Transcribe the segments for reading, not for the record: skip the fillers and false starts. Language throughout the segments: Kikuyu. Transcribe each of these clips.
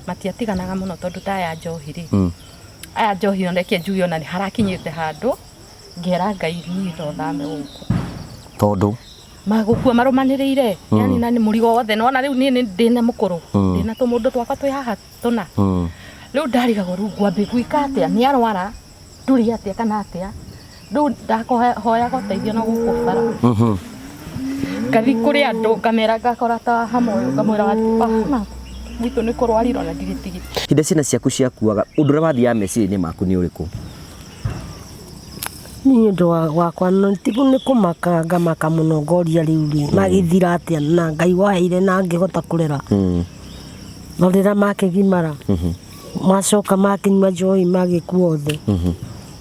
Matiatiganaga mũno tondũ ta aya njohi rĩ, aya njohi ona reke njuge ona nĩ harakinyĩte handũ ngera Ngai niĩ no thame gũkũ. Tondũ Magũkua marũmanĩrĩire, yani na nĩ mũrigo wothe nĩwona rĩu niĩ ndĩna mũkũrũ, ndĩna tũmũndũ twakwa twĩ haha tũna. Rĩu ndarigagwo rĩu ngwambia gwĩka atĩa, nĩ arwara ndũrĩ atĩa kana atĩa. Rĩu ndahoyaga ũteithio na gũkũ bara. Ngathiĩ kũrĩ andũ ngamera ngakora ta hamwe ngamwĩra hana gwitũ nĩ kũrwarirwo na ndirĩ tigiti. Hĩndĩ ciana ciaku ciakuaga, ũndũ ũrĩa wathiaga meciria-inĩ maku nĩ ũrĩkũ? Niĩ ũndũ wakwa ti nĩ kũmaka ngamaka mũno ngoria rĩu rĩ magĩthira atĩa na Ngai waheire na ngĩhota kũrera. No rĩrĩa makĩgimara macoka makĩnyua njohi magĩkua othe.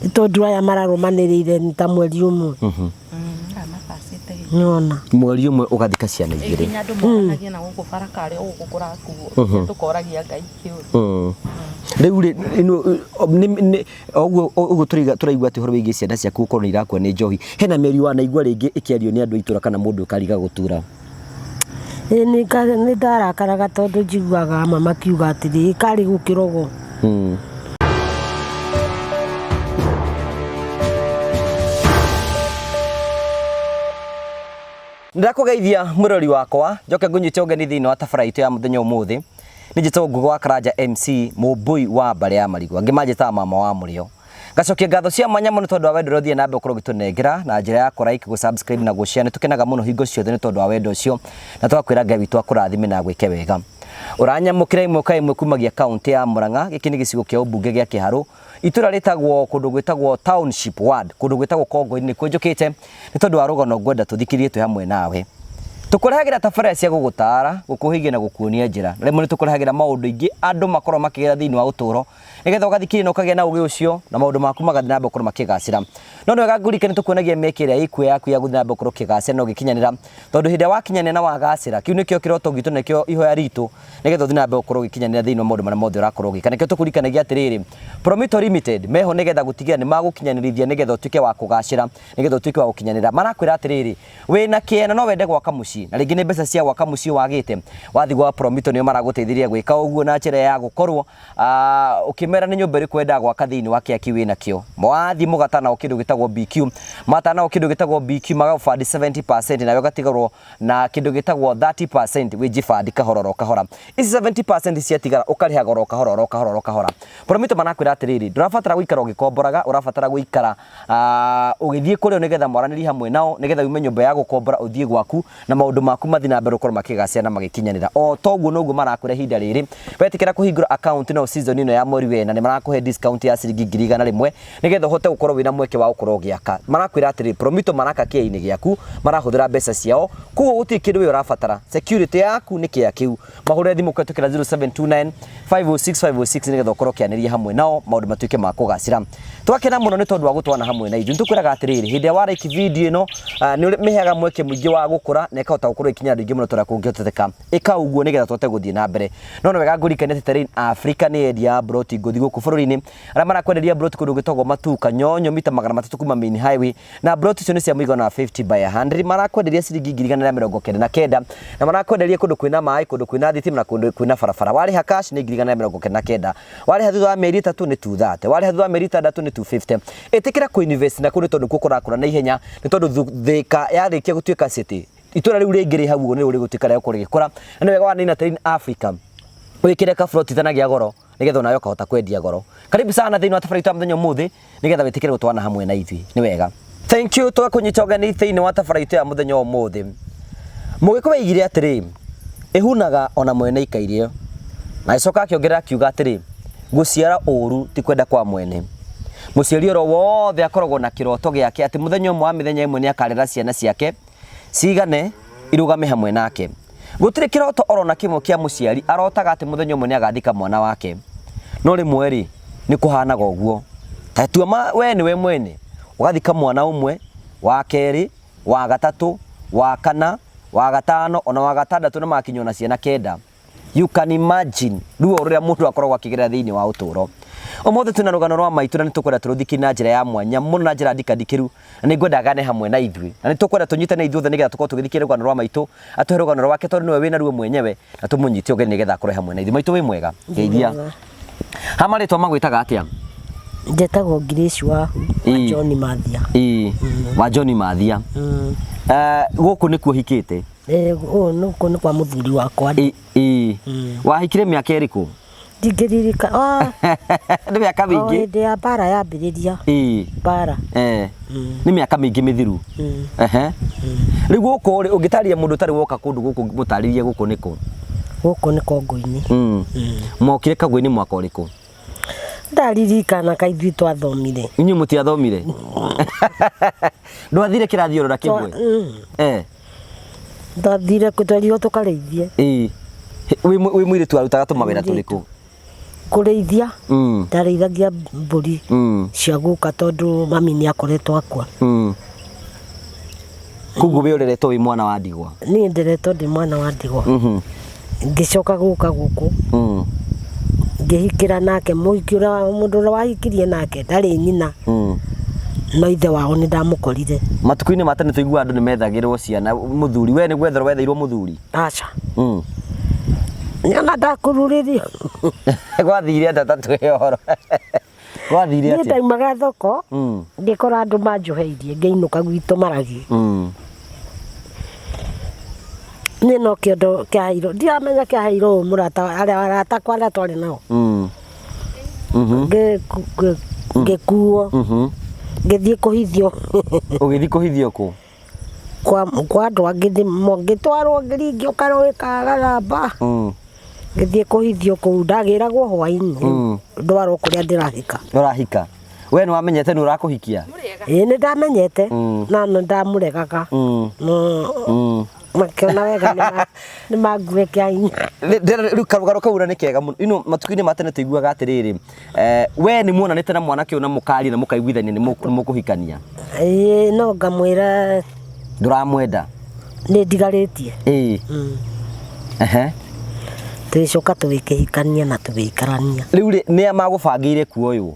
Nĩ tondũ aya mararũmanĩrĩire nĩ ta mweri ũmwe. Nĩwona. Mweri ũmwe ũgathika ciana igĩrĩ. Nginya andũ moranagia na gũkũ bara karĩ o gũkũ kũrakuo. Tũkoragia Ngai kĩũria. Rĩu rĩ, ũguo ũguo tũraigua atĩ ũhoro wĩgiĩ ciana ciaku gũkorwo nĩ irakua nĩ njohi. Hena mĩario wanaigua rĩngĩ ĩkĩario nĩ andũ a itũra kana mũndũ ũkariga gũtura? Ĩĩ nĩ ndarakaraga tondũ njiguaga amwe makiuga atĩrĩ, karĩ gũkĩrogwo. Ndĩrakũgeithia mwĩrori wakwa, njoke ngũnyite ũgeni thĩinĩ wa tabara itũ ya mũthenya ũmũthĩ. Nĩ njĩtagwo Ngugi wa Karanja MC, mũmbũi wa mbarĩ ya Marigũ. Angĩ manjĩtaga mama wa mũrĩo. Ngacokia ngatho cia mwanya mũno tondũ wa wendo ũrĩa ũthiĩ na mbere gũkorwo ũgĩtũnengera na njĩra ya kũ like, gũ subscribe na gũ share. Nĩ tũkenaga mũno hingo ciothe nĩ tondũ wa wendo ũcio, na tũgakwĩra Ngai witũ akũrathime na agwĩke wega. Ũranyamũkĩra ĩmwe kwa ĩmwe kumagia kaũntĩ ya Murang'a, gĩkĩ nĩ gĩcigo kĩa ũmbunge gĩa Kĩharũ, itũra rĩtagwo kũndũ gwĩtagwo Township Ward, kũndũ gwĩtagwo Kongo-inĩ nĩkuo njũkĩte nĩ tondũ wa rũgano ngwenda tũthikĩrĩrie twĩ hamwe nawe. Tũkũrehagĩra tabarĩra cia gũgũtaara, gũkũhĩgia na gũkuonia njĩra. Na rĩmwe nĩ tũkũrehagĩra maũndũ aingĩ andũ makoragwo makĩgera thĩinĩ wa ũtũũro, nĩgetha ũgathikĩrĩria na ũkagĩa na ũgĩ ũcio na maũndũ maku magathiĩ na mbere gũkorwo makĩgacĩra. No nĩ wega ngũririkanie tũkuonagia mĩeke ĩrĩa ĩkuo yaku ya gũthiĩ na mbere gũkorwo ũkĩgacĩra na ũgĩkinyanĩra, tondũ hĩndĩ ĩrĩa wakinyanĩra na wagacĩra, kĩu nĩkĩo kĩroto gitũ na nĩkĩo ihoya ritũ, nĩgetha ũthiĩ na mbere gũkorwo ũgĩkinyanĩra thĩinĩ wa maũndũ marĩa mothe ũrakorwo ũgĩka. Nĩkĩo tũkũririkanagia atĩrĩrĩ, Promito Limited meho nĩgetha gũtigĩrĩra nĩ magũkinyanĩrithia nĩgetha ũtuĩke wa kũgacĩra, nĩgetha ũtuĩke wa gũkinyanĩra. Marakwĩra atĩrĩrĩ, wĩna kĩene no wende gwaka mũciĩ, na rĩngĩ nĩ mbeca cia gwaka mũciĩ wagĩte, wathiĩ gwa Promito nĩo maragũteithĩrĩria gwĩka ũguo na njĩra ya gũkorwo ũkĩmera nĩ nyũmba ĩrĩkũ wendaga gwaka thĩinĩ wa kĩaki wĩna kĩo. Wathiĩ mũgata nao kĩndũ gĩtagwo BQ, mata nao kĩndũ gĩtagwo BQ magagũbandi 70% nawe ũgatigarwo na kĩndũ gĩtagwo 30% wĩjibandi kahora oro kahora. Ici 70% ciatigara ũkarĩhaga oro kahora oro kahora oro kahora. Promito marakwĩra atĩrĩrĩ, ndũrabatara gũikara ũgĩkomboraga, ũrabatara gũikara ũgĩthiĩ kũrĩ o nĩgetha mwaranĩrie hamwe nao, nĩgetha ume nyũmba ya gũkombora ũthiĩ gwaku na maũndũ maku mathiĩ na mbere gũkorwo makĩgacĩra na magĩkinyanĩra. O toguo noguo marakwĩra ihinda rĩrĩ, wetĩkĩra kũhingũra account nao season ĩno ya mweri wena nĩ marakũhe discount ya ciringi 100,000 nĩgetha ũhote gũkorwo wĩna mweke wa gũkorwo ũgĩaka. Marakwĩra atĩrĩrĩ, Promito maraka kĩea-inĩ gĩaku, marahũthĩra mbeca ciao, koguo gũtirĩ kĩndũ we ũrabatara, security yaku nĩ kĩea kĩu. Mahũrĩre thimũ kũhetũkĩra 0729 506 506 nĩgetha ũkorwo ũkĩanĩria hamwe nao maũndũ matuĩke ma kũgacĩra. Twakena mũno nĩ tondũ wa gũtwana hamwe na ithuĩ. Nĩ tũkwĩraga atĩrĩrĩ, hĩndĩ ĩrĩa wa like video ĩno, nĩ ũmĩheaga mweke mũingĩ wa gũkũra na ĩkahota gũkorwo ĩkinyĩra andũ aingĩ mũno ta ũrĩa kũngĩhotekeka. Ĩka ũguo nĩgetha tũhote gũthiĩ na mbere. No nĩ wega ngũririkanie atĩ Terrain Africa nĩ yendia ya mburoti ngũthi gũkũ bũrũri-inĩ, arĩa marakwenderia mburoti kũndũ gwĩtagwo Matuka, Nyonyo, mita 300 kuma main highway, na mburoti icio nĩ cia mũigana wa 50 by 100, marakwenderia ciringi 199,000, na marakwenderia kũndũ kwĩna maĩ, kũndũ kwĩna thitima na kũndũ kwĩna barabara. Warĩha cash nĩ 199,000, warĩha thutha wa mĩeri 3 nĩ 230, warĩha thutha wa mĩeri 6 nĩ 250. Ĩtĩkĩra kũ invest na kũu nĩ tondũ nĩkuo kũrakũra na ihenya, nĩ tondũ Thika yarĩkia gũtuĩka city, itũra rĩu rĩngĩ rĩ hau ũguo nĩrĩo rĩgũtuĩka rĩa gũkorwo rĩgĩkũra. Na nĩ wega wanina Terrain Africa wĩkĩre kaburoti itanagia goro nĩgetha onawe ũkahota kwendia goro. Karibu sana thĩinĩ wa tabarĩra itũ ya mũthenya ũmũthĩ nĩgetha wĩtĩkĩre gũtwana hamwe na ithuĩ. Nĩ wega. Thank you twakũnyita ũgeni thĩinĩ wa tabarĩra itũ ya mũthenya ũmũthĩ. Mũgĩkũyũ oigire atĩrĩ, ĩhunaga ona mwene ikairio. Na agĩcoka akĩongerera akiuga atĩrĩ, gũciara ũru ti kwenda kwa mwene. Mũciari oro wothe akoragwo na kĩroto gĩake atĩ mũthenya ũmwe wa mĩthenya ĩmwe nĩ akarera ciana ciake cigane irũgame hamwe nake. Gũtirĩ kĩroto oro na kĩmwe kĩa mũciari arotaga atĩ mũthenya ũmwe nĩ agathika mwana wake. No rĩmwe rĩ, nĩ kũhanaga ũguo. Ta tua ma we nĩwe mwene, ũgathika mwana ũmwe, wa kerĩ, wa gatatũ, wa kana, wa gatano, ona wa gatandatũ na magakinya ona ciana kenda. You can imagine ruo rũrĩa mũndũ akoragwo akĩgerera thĩinĩ wa ũtũũro. Ũmũthĩ twĩna rũgano rwa maitũ na nĩ tũkwenda tũrũthikie na njĩra ya mwanya mũno na njĩra ndikandikĩru na nĩ ngwenda agane hamwe na ithuĩ na nĩ tũkwenda tũnyitane ithuothe nĩgetha tũkorwo tũgĩthikia rũgano rwa maitũ atũhe rũgano rwake tondũ nĩwe wĩna ruo mwenyewe na tũmũnyite ũgeni nĩgetha akorwo hamwe na ithuĩ. Maitũ wĩ mwega? Ngeithia. Ha marĩtwa magwĩtaga atĩa? Njetagwo Grace Wahu wa Ĩĩ. John Mathia. Ĩĩ, wa John Mathia. Gũkũ nĩkuo hikĩte? Eh, ũũ nĩkuo nĩ kwa mũthuri wakwa. Ĩĩ, ĩĩ. Wahikire mĩaka ĩrĩkũ? Ndingĩririka. Ah, Nĩ mĩaka o mĩingĩ. hĩndĩ ya mbara yambĩrĩria. Ĩĩ. Mbara. Eh. Nĩ mĩaka mĩingĩ mĩthiru. Ehe. Rĩu gũkũ rĩ ũngĩtarĩria mũndũ ũtarĩ woka kũndũ gũkũ mũtarĩrie gũkũ nĩ kũ? Gũkũ nĩ Kongũ-inĩ. Mokire Kagũ-inĩ mwaka ũrĩkũ? Ndaririkana kaĩ ithuĩ twathomire. Inyuĩ mũtiathomire? Ndwathire kĩrathi oro na kĩmwe? Eh. Twathire twerirwo tũkarĩithie. Ĩĩ. Wĩ mũirĩtu warutaga tũmawĩra tũrĩkũ? Kũrĩithia. Ndarĩithagia mbũri cia guka tondũ mami nĩ akoretwo akua. Koguo we ũreretwo wĩ mwana wa ndigwa? Niĩ nderetwo ndĩ mwana wa ndigwa. Ngĩcoka gũka gũkũ. Ngĩhikĩra nake mũhiki ũrĩa mũndũ ũrĩa wahikirie nake ndarĩ nyina. No ithe wao nĩ ndamũkorire. Matukũ-inĩ ma tene tũiguaga andũ nĩ methagĩrwo ciana mũthuri, we nĩ gwetherwo wetheirwo mũthuri? Aca. Nĩ ona ndakururĩrio. Gwathire atĩa ta tũhe ũhoro? Gwathire Niĩ atĩa? ndaumaga thoko ngĩkora andũ manjoheirie ngĩinũka gwitũ Maragi. Niĩ no kĩondo kĩaheirwo, ndiramenya kĩaheirwo ũ mũrata arĩa arata akwa arĩa twarĩ nao. Ngĩkuo. Ngĩthiĩ kũhithio. Ũgĩthiĩ kũhithio kũ? Kwa andũ angĩ ngĩtwarwo ngĩringio karũĩ ka Garamba. Ngĩthiĩ kũhithio kũu ndagĩragwo hwaĩ-inĩ ndwarwo kũrĩa ndĩrahika. Ũrahika? We nĩ wamenyete nĩ ũrakũhikia? Ĩĩ nĩ ndamenyete na nĩ ndamũregaga. No makĩona wega nĩ mangue kĩa hinya. Rĩu karũgano kau nĩ kega mũno. Ino matukũ-inĩ ma tene tũiguaga atĩrĩrĩ, we nĩ muonanĩte na mwanake ũyũ na mũkaria na mũkaiguithania nĩ mũkũhikania? Ĩĩ no ngamwĩra ndũramwenda? Nĩ ndigarĩtie. Ĩĩ. Ehe. Tũgĩcoka tũgĩkĩhikania na tũgĩikarania. Rĩu rĩ nĩa magũbangĩire kuoywo?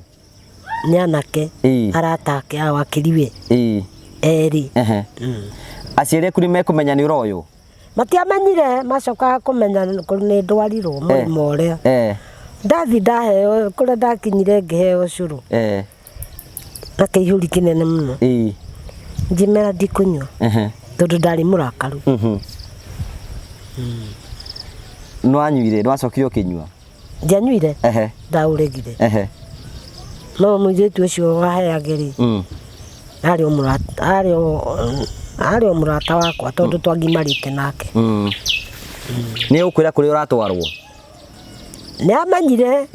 Nĩ anake arata ake a wakiriwe. Ĩĩ. Erĩ. Ehe. Aciari aku nĩ mekũmenya nĩ ũroywo? Matiamenyire, macokaga kũmenya nĩ ndwarirwo mũrimũ ũrĩa. Ndathi ndaheo kũrĩa ndakinyire ngĩheo cũrũ. Na kĩihũri kĩnene mũno. Ngĩmera ndikũnyua. Tondũ ndarĩ mũrakaru. Nĩwanyuire, nĩwacokire ũkĩnyua? Ndianyuire. Ndaũregire. No mũirĩtu ũcio waheage rĩ, arĩ o mũrata wakwa tondũ twagimarĩte nake. Nĩ egũkwĩra kũrĩa ũratwarwo? Nĩ amenyire.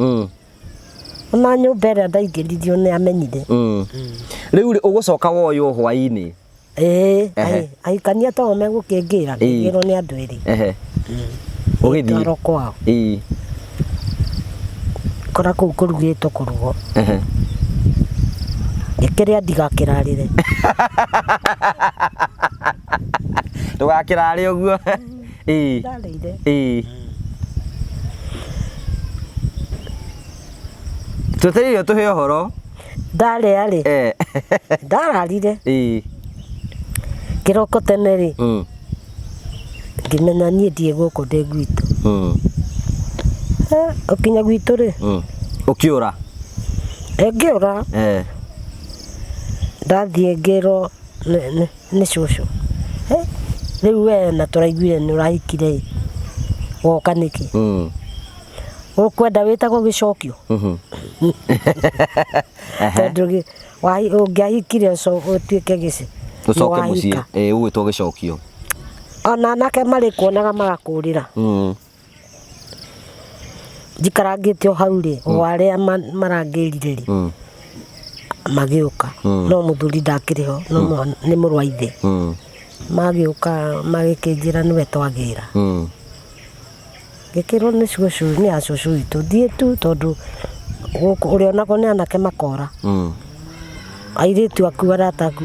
Ona nyũmba ĩrĩa ndaingĩririo nĩ amenyire. Rĩu rĩ ũgũcoka woywo hwaĩ-inĩ? Ĩĩ, ahikania to o megũkĩngĩra, ngĩgĩrwo nĩ andũ erĩ. Ũgĩthiĩ? Ngĩtwarwo kwao. Kora kũu kũrugĩtwo kũrugwo. Ngĩkĩrĩa ndigakĩrarĩre. Ndũgakĩrare ũguo. Ndarĩire. Twetereire ũtũhe ũhoro. Ndarĩa rĩ. Ndararire. Kĩroko tene rĩ. Ngĩmenya niĩ ndiĩ gũkũ ndĩ gwitũ. Ũkinya gwitũ rĩ. Ũkĩũra? Ngĩũra. Ndathiĩ ngĩrwo nĩ cũcũ. Rĩu we na tũraiguire nĩ ũrahikire ĩ. Woka nĩkĩ? Ũkwenda wĩtagwo gĩcokio? Tondũ ũngĩahikire ũtuĩke gĩci. Ũcoke mũciĩ, ũgwĩtwo gĩcokio. Ona anake marĩ kuonaga magakũrĩra. Njikarangĩte o hau rĩ, o arĩa marangĩrire rĩ, magĩũka. No mũthuri ndakĩrĩ ho, no nĩ mũrũ wa ithe. Magĩũka magĩkĩnjĩra nĩwe twagĩra. Ngĩkĩrwo nĩ cũcũ, nĩ a cũcũ witũ, thiĩ tu tondũ gũkũ ũrĩonagwo nĩ anake makora. Airĩtu aku arata aku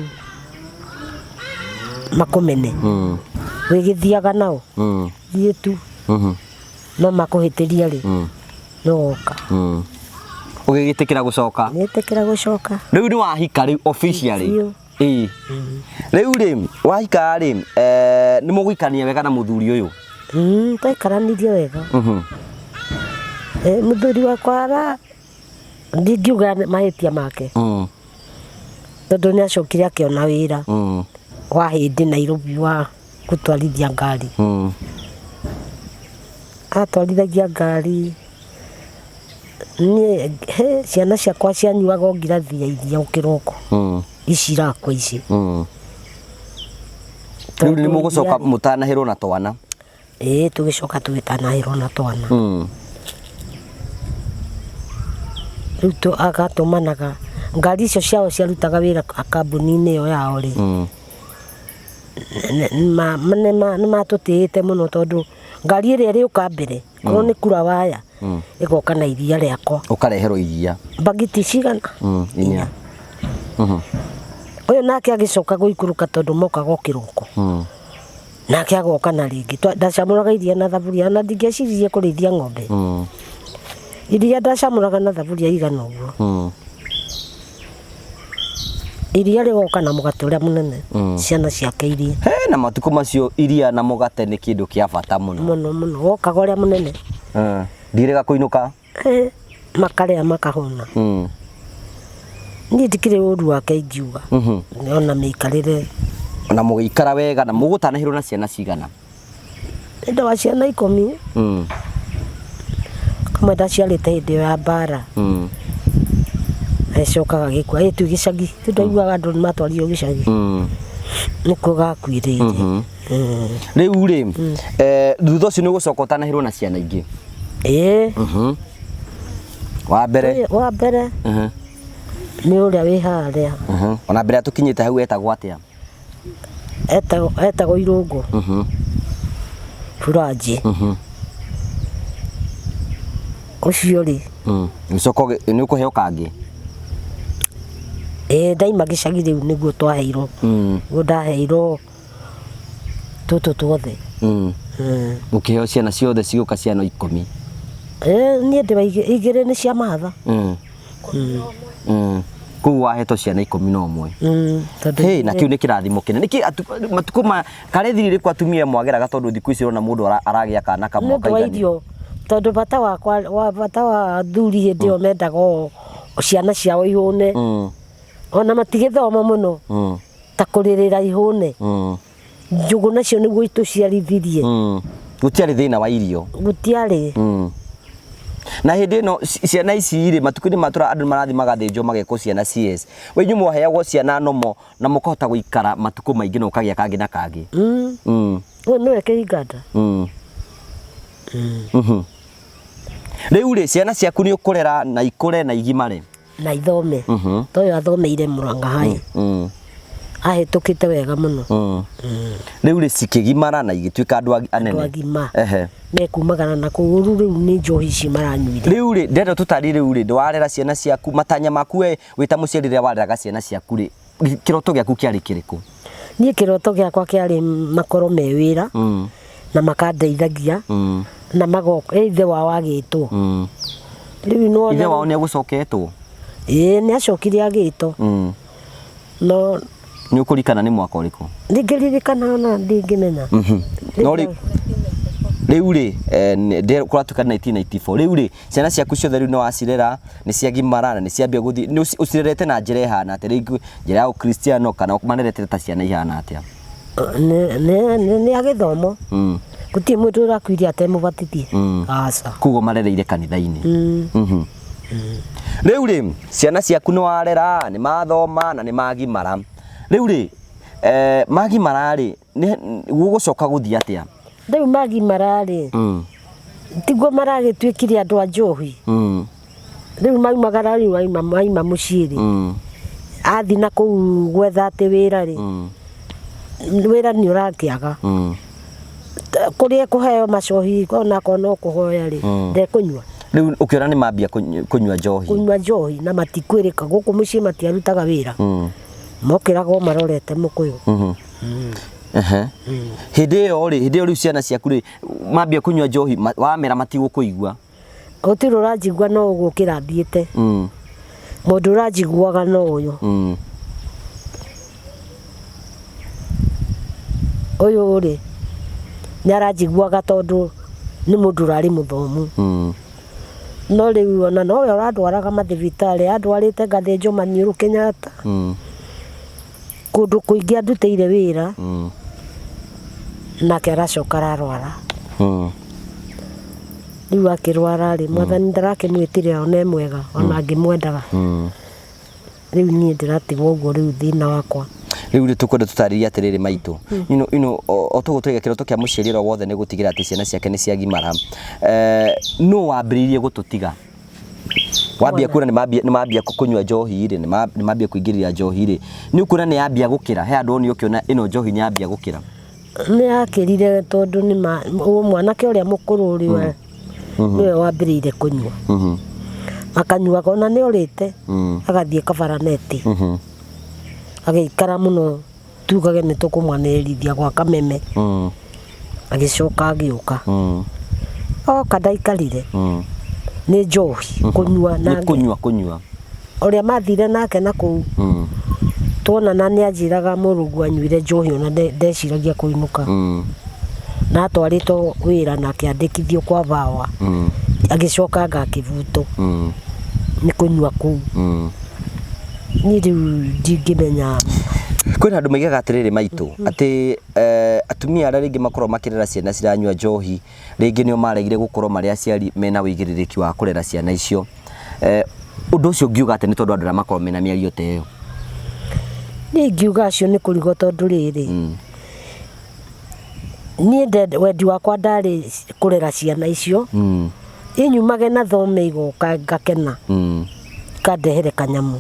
makũmene. Wĩgĩthiaga nao, thiĩ tu. No makũhĩtĩria rĩ, no woka. Ũgĩgĩtĩkĩra gũcoka? Nĩtĩkĩra gũcoka. Rĩu nĩ wahika rĩu officially? Biũ. Ĩĩ. Rĩu rĩ, wahika rĩ, nĩ mũgũikarania wega na mũthuri ũyũ? Twaikaranirie wega. Mũthuri wakwa ara ndingiuga mahĩtia make tondũ nĩ acokire akĩona wĩra wa hĩndĩ Nairobi wa gũtwarithia ngari. Atwarithagia ngari niĩ he ciana ciakwa cianyuaga o ngirathi ya iria o kĩroko. Ici irakua ici. Rĩu nĩ mũgũcoka mũtanahĩrwo na twana? Ĩĩ, tũgĩcoka tũgĩtanahĩrwo na twana. Rĩu agatũmanaga ngari icio ciao ciarutaga wĩra kambuni-inĩ ĩyo yao rĩ, nĩ matũtĩĩte mũno tondũ ngari ĩrĩa ĩrĩũka mbere korwo nĩ kura waya ĩgoka na iria rĩakwa. Ũkareherwo iria. Mbagiti cigana? Inya. Ũyũ nake agĩcoka gũikũrũka tondũ mokaga o kĩroko. Nake agoka na rĩngĩ. Ndacamũraga iria na thaburia, ona ndingĩeciririe kũrĩithia ng'ombe. Iria ndacamũraga na thaburia igana ũguo. Iria rĩgoka na mũgate ũrĩa mũnene, ciana ciake iria. He, na matukũ macio iria na mũgate nĩ kĩndũ kĩa bata mũno. Mũno mũno, wokaga ũrĩa mũnene. Ndirĩga kũinũka. Makarĩa makahũna. Niĩ ndikĩrĩ ũru wake ingiuga. Ona mĩikarĩre. Na mũgĩikara wega na mũgũtanahĩrwo na ciana cigana? Nĩ wa ciana 10. Kamwe ndaciarĩte hĩndĩ ĩyo ya mbara. Agĩcoka gagĩkua. Ĩ twĩ gĩcagi, tũndaiguaga andũ nĩ matwarirwo gĩcagi. Nĩkuo gakuĩrĩire. Rĩu rĩ, thutha ũcio nĩ ũgũcoka ũtanahĩrwo na ciana ingĩ? Ĩĩ. Wa mbere? Wa mbere nĩ ũrĩa wĩ harĩa. Ona mbere tũkinyĩte hau etagwo atĩa? Etagwo Irũngũ. Buranji. Ũcio rĩ. Ũcoka nĩ ũkũheo kangĩ? Ĩĩ, ndaima gĩcagi rĩu nĩguo twaheirwo. Nĩguo ndaheirwo tũtũ tuothe. Ũkĩheo ciana ciothe cigũka ciana 10. Niĩ ndĩ wa igĩrĩ nĩ cia matha. Koguo wahetwo ciana 11. Hey, na kĩu nĩ kĩrathimo kĩnene. Nĩkĩ matukũ ma karĩ thiri rĩkũ atumia mwageraga tondũ thikũ ici ũrona mũndũ aragĩa kana kamwe Nĩ ũndũ wa irio, tondũ bata wakwa wa bata wa athuri hĩndĩ ĩyo mendaga o ciana ciao ihũne. Ona matigĩthoma mũno. Ta kũrĩrĩra ihũne. Njũgũ nacio nĩguo itũciarithirie. Gũtiarĩ thĩna wa irio. Gũtiarĩ. Na hĩndĩ ĩno ciana ici rĩ, matukũ-inĩ matũra andũ marathiĩ magathĩnjwo magekwo ciana CS. We inyuĩ mwaheagwo ciana nomo na mũkahota gũikara matukũ maingĩ na ũkagĩa kangĩ na kangĩ. Ũyũ nĩwe kĩhinganda. Rĩu rĩ, ciana ciaku nĩ ũkũrera na ikũre na igimare? Na ithome. Ta ũyũ athomeire Murang'a High. Ahĩtũkĩte wega mũno. Rĩu rĩ, cikĩgimara na igĩtuĩka andũ anene. Andũ agima. Mekumagara na kũu rĩu nĩ njohi ici maranyuire. Rĩu rĩ, ndĩrenda tũtari rĩu rĩ, ndwarera ciana ciaku, matanya maku we wĩ ta mũciari rĩrĩa wareraga ciana ciaku rĩ, kĩroto gĩaku kĩarĩ kĩrĩkũ? Niĩ kĩroto gĩakwa kĩarĩ makorwo me wĩra na makandeithagia na magoka, ithe wao agĩtwo. Rĩu nĩ Ithe wao nĩ agũcoketwo? Ĩĩ, nĩ acokire agĩtwo. No nĩ ũkũririkana nĩ mwaka ũrĩkũ? Ndingĩririkana ona ndingĩmenya. No rĩu rĩ, kũratuĩka 1994. Rĩu rĩ, ciana ciaku ciothe rĩu nĩ wacirera, nĩ ciagimara na nĩ ciambia gũthiĩ, nĩ ũcirerete na njĩra ĩhana atĩa? Rĩngĩ njĩra ya ũkristiano kana ũmarerete ta ciana ihana atĩa? Nĩ a gĩthomo. Gũtirĩ mũndũ ũrakuire atemũbatithie. Aca. Koguo marereire kanitha-inĩ. Rĩu rĩ, ciana ciaku nĩ warera, nĩ mathoma na nĩ magimara. Rĩu rĩ, magimara rĩ, gũgũcoka gũthiĩ atĩa? Rĩu magimara rĩ, tiguo maragĩtuĩkire andũ a njohi. Rĩu maumagara rĩu aima mũciĩ rĩ, athiĩ na kũu gwetha atĩ wĩra rĩ, wĩra nĩ ũrakĩaga. Kũrĩa kũheo macohi onakorwo no kũhoya rĩ, ndekũnyua. Rĩu ũkĩona nĩ mambia kũnyua njohi. Kũnyua njohi na matikwĩrĩka gũkũ mũciĩ matiarutaga wĩra. Mokĩraga o marorete mũkũyũ. Hĩndĩ ĩyo rĩ, hĩndĩ ĩyo rĩu ciana ciaku rĩ, mambia kũnyua njohi, wamera matigũkũigua. Gũtirĩ ũranjigua no ũgũkĩra thiĩte. Mũndũ ũranjiguaga no ũyũ. Ũyũ rĩ, nĩ aranjiguaga tondũ nĩ mũndũ ũrarĩ mũthomu. No rĩu ona nowe ũrandwaraga mathibitarĩ, andwarĩte ngathĩnjwo maniũrũ Kenyatta. Kũndũ kũingĩ andutĩire wĩra. Nake aracoka ararwara. Rĩu akĩrwara rĩ, mwathani ndarakĩmwĩtire ona e mwega, ona ngĩmwendaga. Rĩu niĩ ndĩratigwo ũguo rĩu thĩna wakwa. Rĩu rĩ tũkwenda tũtarĩrie atĩrĩrĩ maitũ. O toguo tũiga kĩroto kĩa mũciari ũrĩa wothe nĩ gũtigĩrĩra atĩ ciana ciake nĩ ciagimara. Nũ wambĩrĩirie gũtũtiga? Wambia kuona nĩ mambia kũnyua njohi rĩ, nĩ mambia kũingĩrĩra njohi rĩ, nĩ ũkuona nĩ yambia gũkĩra? He handũ wonire ũkĩona ĩno njohi nĩ yambia gũkĩra? Nĩ yakĩrire tondũ nĩ ma mwanake ũrĩa mũkũrũ rĩ we nĩwe wambĩrĩire kũnyua. Akanyuaga ona nĩ orĩte agathiĩ kabaraneti. Agĩikara mũno tugage nĩ tũkũmwanĩrĩrithia gwa kameme. Agĩcoka agĩũka. Oka ndaikarire. Nĩ njohi kũnyua na Nĩ kũnyua kũnyua. Ũrĩa mathire nake na kũu tuonana nĩ anjĩraga mũrũguo anyuire njohi ona ndeciragia kũinũka. Na atwarĩtwo wĩra na akĩandĩkithio kwa bawa. Agĩcoka anga akĩbutwo nĩ kũnyua kũu. Niĩ rĩu ndingĩmenya. Kwĩna andũ maigaga atĩrĩrĩ maitũ, atĩ atumia arĩa rĩngĩ makoragwo makĩrera ciana ciranyua njohi, rĩngĩ nĩo maregire gũkorwo marĩ aciari mena ũigĩrĩrĩki wa kũrera ciana icio. Ũndũ ũcio ũngiuga atĩ nĩ tondũ andũ arĩa makoragwo mena mĩario ta ĩyo? Niĩ ingiuga acio nĩ kũrigwo tondũ rĩrĩ, niĩ wendi wakwa ndarĩ kũrera ciana icio, inyumage na thome igoka ngakena, ikandehere kanyamũ.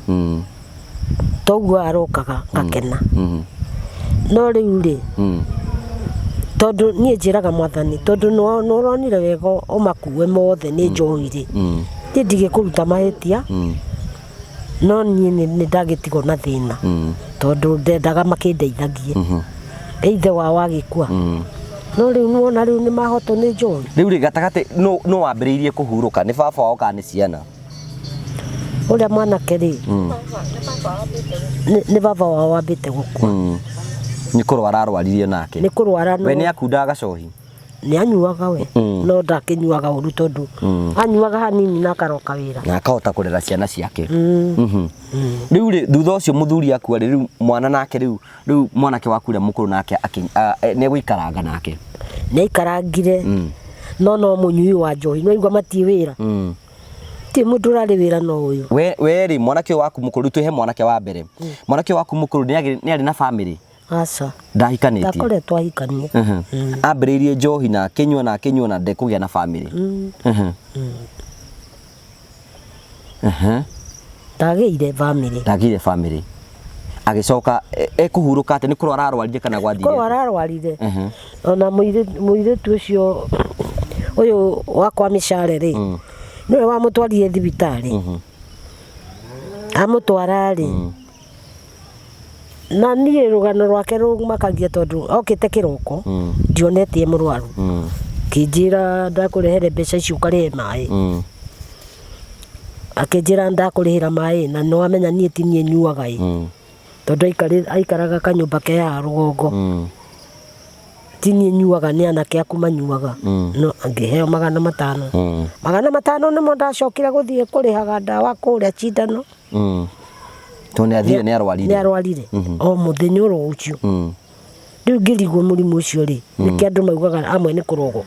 Toguo arokaga ngakena. No rĩu rĩ, tondũ niĩ njĩraga mwathani, tondũ nĩ ũronire wega ũmakue mothe nĩ njohi rĩ, niĩ ndigĩkũruta mahĩtia, no niĩ nĩ ndagĩtigwo na thĩna, tondũ ndendaga makĩndeithagie. Ithe wao agĩkua. No rĩu nĩwona rĩu nĩ mahotwo nĩ njohi. Rĩu rĩ gatagatĩ nũ wambĩrĩirie kũhurũka, nĩ baba wao kana nĩ ciana? Ũrĩa mwanake rĩ, nĩ baba wao wambĩte gũkua. Nĩ kũrwara arwaririe nake. Nĩ kũrwara no. We nĩ akundaga gacohi? Nĩ anyuaga we, no ndakĩnyuaga ũru tondũ anyuaga hanini na akaroka wĩra. Na akahota kũrera ciana ciake. Rĩu rĩ, thutha ũcio mũthuri akua rĩ, rĩu mwana nake rĩu, rĩu mwanake waku ũrĩa mũkũrũ nake nĩ egũikaranga nake? Nĩ aikarangire, no no mũnyui wa njohi, no igua matiĩ wĩra. Ti mũndũ ũrarĩ wĩra no ũyũ. We rĩ, mwanake ũyũ waku mũkũrũ, rĩu twĩhe mwanake wa mbere. Mwanake ũyũ waku mũkũrũ nĩ arĩ na famĩlĩ? Aca. Ndahikanĩtie? Ndakoretwo ahikanie. Ambĩrĩirie njohi na akĩnyua na akĩnyua na ndekũgĩa na famĩlĩ. Ndagĩire famĩlĩ. Ndagĩire famĩlĩ. Agĩcoka ekũhurũka atĩ nĩ kũrwara arwarire kana gwathire? Kũrwara arwarire. Ona mũirĩtu ũcio ũyũ wakwa mĩcare rĩ, nĩwe wamũtwarire thibitarĩ. Amũtwara rĩ, na niĩ rũgano rwake rũmakagia tondũ okĩte kĩroko, ndionetie mũrwaru. Kĩnjĩra ndakũrehere mbeca icio ũkarĩhe maĩ. Akĩnjĩra ndakũrĩhĩra maĩ na nĩ wamenya niĩ ti niĩ nyuaga ĩ. Tondũ aikaraga kanyũmba ke haha rũgongo. Ti niĩ nyuaga nĩ anake aku manyuaga. No ngĩheo 500. 500 nĩmo ndacokire gũthiĩ kũrĩhaga ndawa kũrĩa cindano. Tondũ nĩ athire nĩ arwarire. Nĩ arwarire. O mũthenya oro ũcio. Rĩu ngĩrigwo mũrimũ ũcio rĩ, nĩkĩ andũ maugaga amwe nĩ kũrogwo.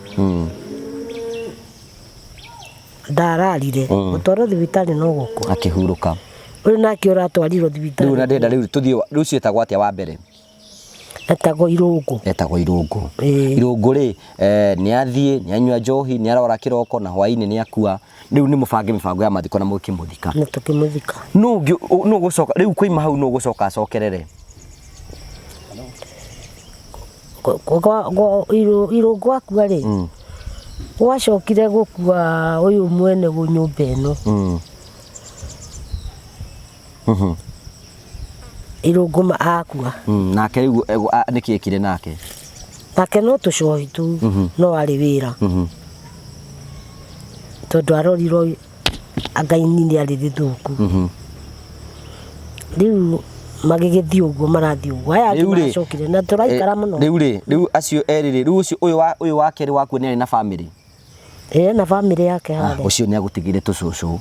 Ndararire. Gũtwarwo thibitarĩ no gũkũ. Akĩhurũka. Ũyũ nake ũratwarirwo thibitarĩ. Rĩu na ndĩrenda rĩu tũthiĩ, rĩu ciĩtagwo atĩa wa mbere? Etagwo Irũngũ. Etagwo Irũngũ. Irũngũ rĩ, nĩ athiĩ, nĩ anyua njohi, nĩ arwara kĩroko na hwaĩ-inĩ nĩ akua. Rĩu nĩ mũbange mĩbango ya mathiko na mũkĩmũthika. Na tũkĩmũthika. Nũ ũngĩ, nũ ũgũcoka, rĩu koima hau nũ ũgũcoka acokerere? Irũngũ akua rĩ, gwacokire gũkua ũyũ mwene nyũmba ĩno. Irũngũ akua. Nake rĩu, nĩkĩ ekire nake? Nake no tũcohi tu, no arĩ wĩra. Tondũ arorirwo anga ini rĩarĩ rĩthũku. Rĩu magĩgĩthiĩ ũguo marathiĩ ũguo. Aya angĩ Rĩu rĩ, maracokire na tũraikara mũno. Rĩu rĩ, rĩu acio erĩ rĩ, rĩu ũcio ũyũ wa ũyũ wa kerĩ waku nĩ arĩ na family. Ĩĩ na family yake harĩa. Ũcio nĩ agũtigĩire tũcũcũ.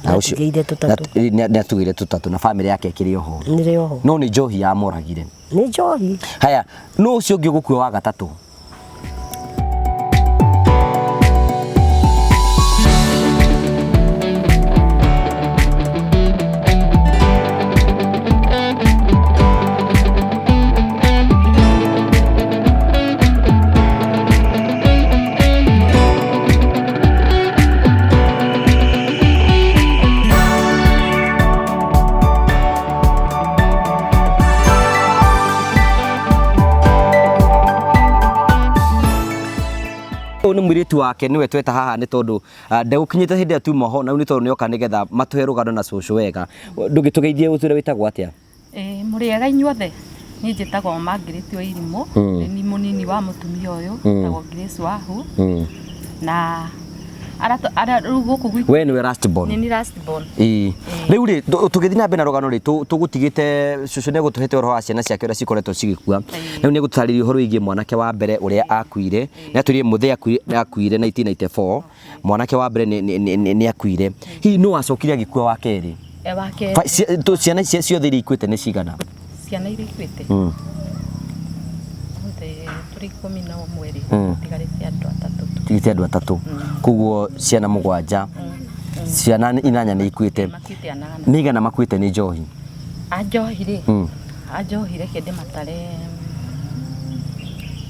Na ũcio- Atigĩire tũtatũ. Nĩ atugĩire tũtatũ na family yake ĩkĩrĩ oho. Nĩrĩ oho. No nĩ njohi yamũragire. Nĩ njohi. Haya, no ũcio ũngĩ ũgũkua wa gatatũ. Ũyũ nĩ mũirĩtu wake nĩwe tweta haha nĩ tondũ ndegũkinyĩte hĩndĩ ĩrĩa tuma ho na rĩu nĩ tondũ nĩoka nĩgetha matũhe rũgano na cũcũ wega. Ndũngĩtũgeithie ũtwĩre wĩtagwo atĩa? Ĩĩ mũrĩega inyuothe. Niĩ njĩtagwo Margaret Wairimu, nĩ niĩ mũnini wa mũtumia ũyũ, wĩtagwo Grace Wahu. Na rĩu gũkũ gwitũ We nĩwe last born. nĩ niĩ last born. Ĩĩ. Rĩu rĩ, tũgĩthiĩ na mbere na rũgano rĩ, tũgũtigĩte cũcũ nĩ egũtũhete ũhoro wa ciana ciake ũrĩa cikoretwo cigĩkua. Rĩu nĩ egũtũtarĩria ũhoro wĩgiĩ mwanake wa mbere ũrĩa akuire. Nĩ atwĩrire mũthee akuire 1994. Mwanake wa mbere nĩ akuire. Hihi nũ wacokire agĩkua wa kerĩ? Wa kerĩ. Ciana ciothe iria ikuĩte nĩ cigana? Ciana iria ikuĩte? Othe tũrĩ 11 rĩ, tigarĩte andũ atatũ tu. Tigarĩte andũ atatũ. Koguo ciana 7, ciana 8 nĩ ikuĩte. Makuĩte 8. Nĩ igana makuĩte nĩ njohi? A njohi rĩ, a njohi reke ndĩmatare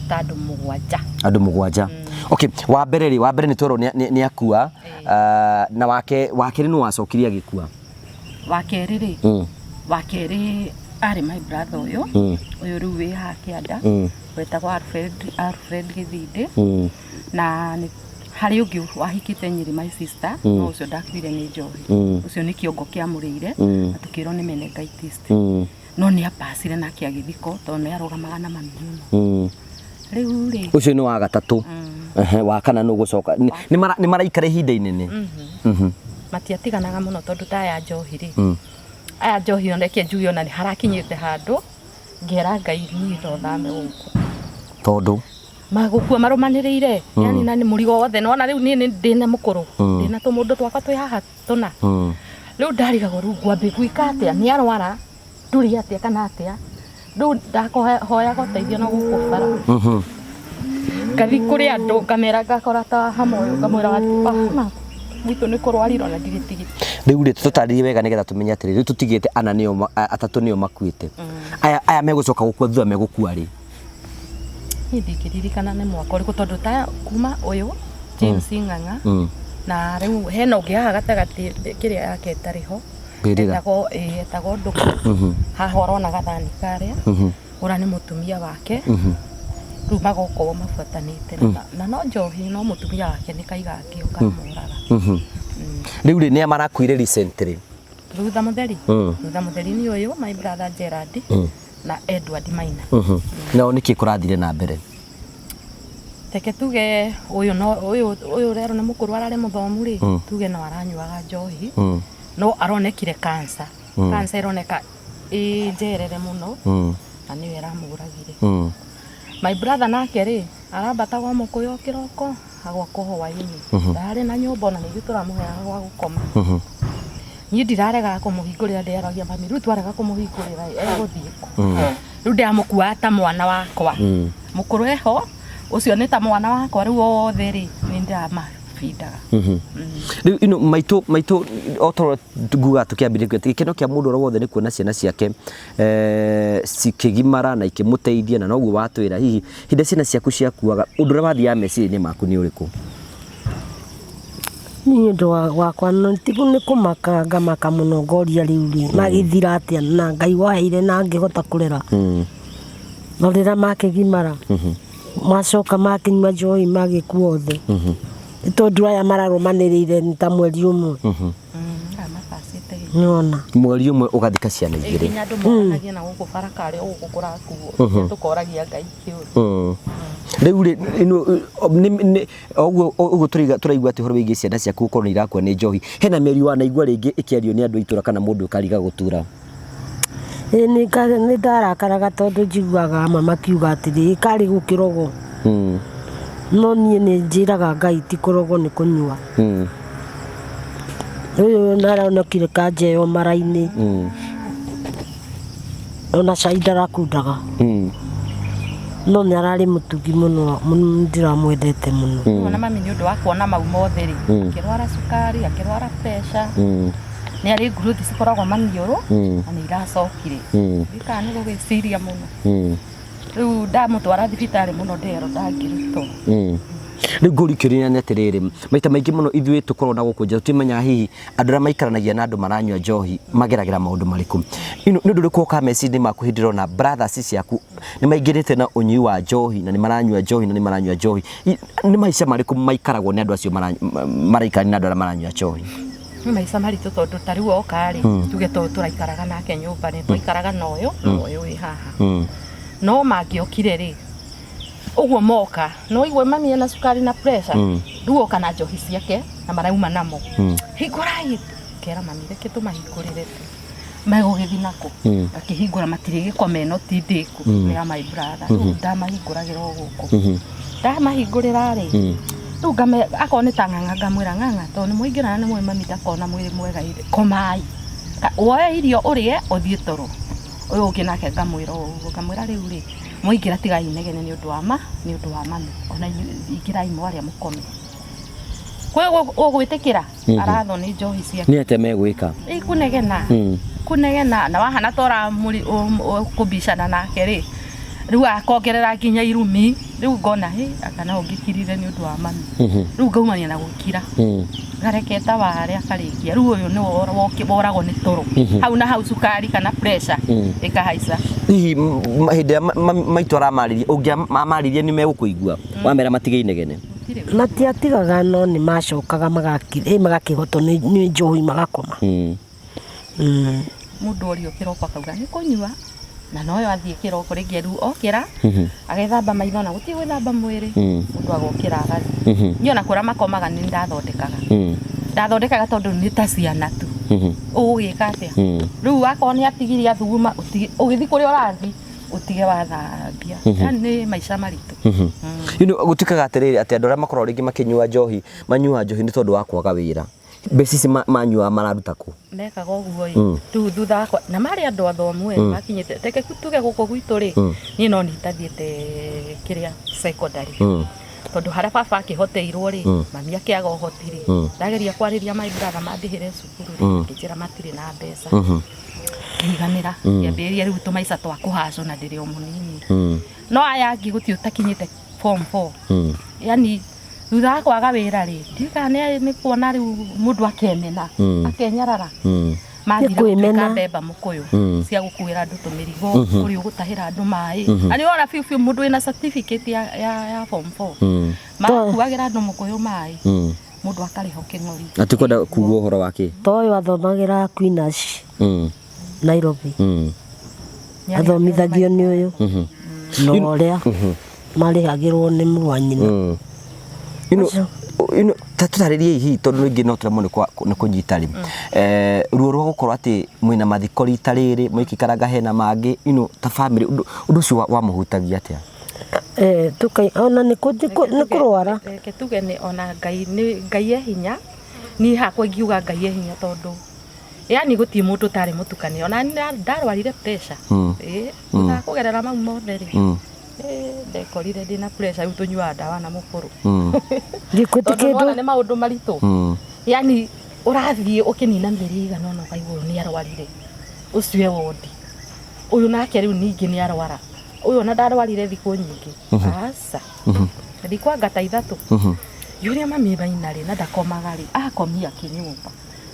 ta andũ 7. Andũ 7. Okay, wa mbere rĩ, wa mbere nĩ twerwo nĩ akua, na wake wa kerĩ nĩ wacokire agĩkua. Wa kerĩ rĩ, wa kerĩ arĩ my brother ũyũ, ũyũ rĩu wĩ haha kĩanda, wetagwo Alfred Gĩthindĩ, na nĩ harĩ ũngĩ wahikĩte Nyĩrĩ my sister, no ũcio ndakuire nĩ njohi. Ũcio nĩ kĩongo kĩamũrĩire, na tũkĩrwo nĩ meningitis. No nĩ apacire nake agĩthikwo tondũ nĩ arũgamaga na mami mũno. Rĩu rĩ, Ũcio nĩ wa gatatũ. Wa kana nĩ ũgũcoka. Nĩ maraikara ihinda inene. Matiatiganaga mũno tondũ ta aya njohi rĩ, aya njohi ona reke njuge ona nĩ harakinyĩte handũ ngera Ngai niĩ no thame gũkũ. Tondũ? Magũkua marũmanĩrĩire, yani na nĩ mũrigo wothe. Nĩwona rĩu niĩ ndĩna mũkũrũ, ndĩna tũmũndũ twakwa twĩ haha tũna. Rĩu ndarigagwo rĩu ngwambia gwĩka atĩa, nĩ arwara, ndũrĩ atĩa kana atĩa. Rĩu ndahoyaga ũteithio na gũkũ bara. Ngathiĩ kũrĩ andũ ngamera ngakora ta hamwe ũyũ ngamwĩra wahana gwitũ nĩ kũrwarirwo na ndirĩ tigiti. Rĩu rĩ, tũtarĩrie wega nĩgetha tũmenye atĩrĩ, rĩu tũtigĩte ana nĩo atatũ nĩo makuĩte. Aya megũcoka gũkua thutha megũkua rĩ? Niĩ ndingĩririkana nĩ mwaka ũrĩkũ tondũ ta kuma ũyũ James Ng'ang'a na rĩu hena ũngĩ haha gatagatĩ kĩrĩa yake ĩtarĩ ho. Mbĩrĩra. Etagwo Ndũkũ. Haha ũrona gathani karĩa. Ũrĩa nĩ mũtumia wake. Rĩu magokorwo mabuatanĩte na no njohi no mũtumia wake nĩ kaigangio kamũraga. Rĩu rĩ, nĩa marakuire recently? Thutha mũtheri? Thutha mũtheri nĩ ũyũ my brother Gerard na Edward Maina. Nao nĩkĩ kũrathire na mbere? Reke tuge ũyũ no ũyũ rero nĩ mũkũrũ ararĩ mũthomu rĩ, tuge no aranyuaga njohi. No aronekire cancer. Cancer ĩroneka ĩ njerere mũno na nĩyo ĩramũragire. My brother nake rĩ, arambata gwa mũkũyũ kĩroko agwakwo hwaĩ-inĩ. Ndarĩ na nyũmba ona nĩ ithuĩ tũramũheaga gwa gũkoma. Niĩ ndiraregaga kũmũhingũrĩra, ndĩaragia mami rĩu twarega kũmũhingũrĩra egũthiĩ kũ? Rĩu ndĩramũkuaga ta mwana wakwa. Mũkũrũ eho, ũcio nĩ ta mwana wakwa rĩu othe rĩ, nĩ ndĩramabindaga. Rĩu ino maitũ maitũ o ta nguga tũkĩambĩrĩria gĩkeno kĩa mũndũ ũrĩa wothe nĩ kuona ciana ciake cikĩgimara na ikĩmũteithia na noguo watwĩra hihi hĩndĩ ciana ciaku ciakuaga ũndũ ũrĩa wathiaga meciria-inĩ maku nĩ ũrĩkũ? Niĩ ũndũ wakwa nĩ kũmaka ngamaka mũno ngoria rĩu rĩ, magĩthira atĩa na Ngai waheire na ngĩhota kũrera. No rĩrĩa makĩgimara, macoka makĩnyua njohi magĩkua othe. Nĩ tondũ aya mararũmanĩrĩire nĩ ta mweri ũmwe. Aya mabacĩte. Nĩwona. Mweri ũmwe ũgathika ciana igĩrĩ. Nginya andũ moranagia na gũkũ bara karĩ o gũkũ kũrakuo. Tũkoragia Ngai kĩũria. Rĩu rĩ ĩno, ũguo ũguo tũraigua atĩ ũhoro wĩgiĩ ciana ciaku gũkorwo nĩ irakua nĩ njohi, hena mĩario wanaigua rĩngĩ ĩkĩario nĩ andũ a itũra kana mũndũ ũkariga gũtura? Ĩĩ nĩ ndarakaraga tondũ njiguaga amwe makiuga atĩrĩ, ĩ karĩ gũkĩrogwo. No niĩ nĩ njĩraga Ngai ti kũrogwo nĩ kũnyua. Ũyũ aronekire kanja ĩyo mara-inĩ. Ona cai ndarakundaga. No nĩ ararĩ mũtugi mũno, mũno ndĩramwendete mũno. Ona mami nĩ ũndũ wa kuona mau mothe rĩ, akĩrwara cukari, akĩrwara pressure, nĩ arĩ nguruthi cikoragwo maniũrũ na nĩ iracokire. Ndikaga nĩ gũgĩciria mũno. Rĩu ndamũtwara thibitarĩ mũno ndero ndangĩrutwo. Rĩu ngũri kĩũria nĩ atĩrĩrĩ, maita maingĩ mũno ithuĩ tũkoragwo na gũkũ nja tũtimenyaga hihi andũ arĩa maikaranagia na andũ maranyua njohi mageragĩra maũndũ marĩkũ. Nĩ ũndũ ũrĩkũ wokaga meciria-inĩ maku hĩndĩ ĩrĩa ũrona brothers ciaku nĩ maingĩrĩte na ũnyui wa njohi na nĩ maranyua njohi na nĩ maranyua njohi? Nĩ maica marĩkũ maikaragwo nĩ andũ acio maraikarania na andũ arĩa maranyua njohi? Nĩ maica maritũ tondũ ta rĩu oka rĩ, tuge tondũ tũraikaraga nake nyũmba nĩ twaikaraga na ũyũ na ũyũ wĩ haha. No mangĩokire rĩ, ũguo moka, no igue mami ena cukari na pressure, rĩu oka na njohi ciake na marauma namo. Hingũrai, kera mami reke tũmahingũrĩre tu. Megũgĩthiĩ nako. Akĩhingũra matirĩ gĩkome ĩno ti ndĩku, nĩ ya my brother. Rĩu ndamahingũragĩra o gũkũ. Ndamahingũrĩra rĩ, rĩu ngame akorwo nĩ ta ng'ang'a ngamwĩra ng'ang'a tondũ nĩ mwaingĩra na nĩ mũĩ mami ndakoragwo na mwĩrĩ mwega ĩ, komai. Woe irio ũrĩe ũthiĩ toro. Ũyũ ũngĩ nake ngamwĩra ũguo, ngamwĩra rĩu rĩ, mwaingĩra tigai inegene nĩ ũndũ wa ma, nĩ ũndũ wa mami. Ona inyuĩ ingĩrai mwarĩa mũkome. Kwĩ ũgwĩtĩkĩra arathwo nĩ njohi ciake. Nĩ atĩa megwĩka? Ĩ kunegena. Kunegena na wahana ta ũrakũbicana nake rĩ, rĩu akongerera nginya irumi, rĩu ngona hĩ anga no ũngĩkirire nĩ ũndũ wa mami. Rĩu ngaumania na gũkira. Ngareke taware akarĩkia. Rĩu ũyũ nĩwe woragwo nĩ toro. Hau na hau cukari kana pressure ĩkahaica. Hihi hĩndĩ ĩrĩa maitũ aramarĩria, ũngĩamarĩria nĩ megũkũigua? Wamera matige inegene? Matiatigaga no nĩ macokaga magakĩhotwo nĩ njohi magakoma. Mũndũ orio kĩroko akauga nĩ kũnyua na noyo athiĩ kĩroko rĩngĩ rĩu okĩra agethamba maitho na gũtirĩ gwĩthamba mwĩrĩ, mũndũ agokĩra agathiĩ. Niĩ ona kũrĩa makomaga nĩ ndathondekaga. Ndathondekaga tondũ nĩ ta ciana tu. Ũgũgĩka atĩa? Rĩu akorwo nĩ atigirie athuguma, ũgĩthiĩ kũrĩa ũrathiĩ ũtige wathambia. Yaani nĩ maica maritũ. Gũtuĩkaga atĩrĩrĩ atĩ andũ arĩa makoragwo rĩngĩ makĩnyua njohi, manyuaga njohi nĩ tondũ wa kwaga wĩra. Mbeca ici manyuaga mararuta kũ? Mekaga ũguo ĩ. Rĩu thutha wakwa, na marĩ andũ athomu ĩ, makinyĩte, reke tuge gũkũ gwitũ rĩ, niĩ no niĩ ndathiĩte kĩrĩa secondary. Tondũ harĩa baba akĩhoteirwo rĩ, mami akĩaga ũhoti rĩ, ndageria kwarĩria my brother mandĩhĩre cukuru rĩ, akĩnjĩra matirĩ na mbeca. Ngĩiganĩra, ngĩambĩrĩria rĩu tũmaica twa kũhacwo na ndĩrĩ o mũnini. No aya angĩ gũtirĩ ũtakinyĩte form 4. Yaani thutha wa kwaga wĩra rĩ, ndiũĩ kana nĩ kuona rĩu mũndũ akemena, akenyarara. Mathire Nĩ kwĩmena. gũtuĩka mbemba mũkũyũ cia gũkuĩra andũ tũmĩrigo, ũrĩa ũgũtahĩra andũ maĩ. Na nĩ wona biũ biũ mũndũ wĩna certificate ya form 4. Makuagĩra andũ mũkũyũ maĩ, mũndũ akarĩhwo kĩng'ori. Atikwenda kuga ũhoro wa kĩ? Ta ũyũ athomagĩra Aquinas Nairobi. Athomithagio nĩ ũyũ. Na ũrĩa marĩhagĩrwo nĩ mũrũ wa nyina. Ta tũtarĩrie hihi tondũ rĩngĩ no tũremwo nĩ kũnyita rĩ. Ruo rwa gũkorwo atĩ mwĩna mathiko rita rĩrĩ, mũgĩikaranga hena mangĩ, ta family, ũndũ ũcio wamũhutagia atĩa? Ona nĩ kũrwara. Reke tuge nĩ ona Ngai, nĩ Ngai e hinya. Niĩ hakwa ingiuga Ngai e hinya tondũ yaani gũtirĩ mũndũ ũtarĩ mũtukanie. Ona niĩ ndarwarire pressure. Thutha wa kũgerera mau mothe rĩ, ndekorire ndĩna pressure, rĩu tũnyuaga ndawa na mũkũrũ. Gĩkuũ ti Tondũ kĩndũ. nĩwona nĩ maũndũ maritũ. Yaani ũrathiĩ ũkĩnina mĩeri ĩigana ũna ũkaigua ũyũ nĩ arwarire, ũcio e wondi, ũyũ nake rĩu ningĩ nĩ arwara, ũyũ ona ndarwarire thikũ nyingĩ. Aca. Thikũ anga ta ithatũ. Yũrĩa mami maina rĩ, na ndakomaga rĩ, akomia kĩnyũmba.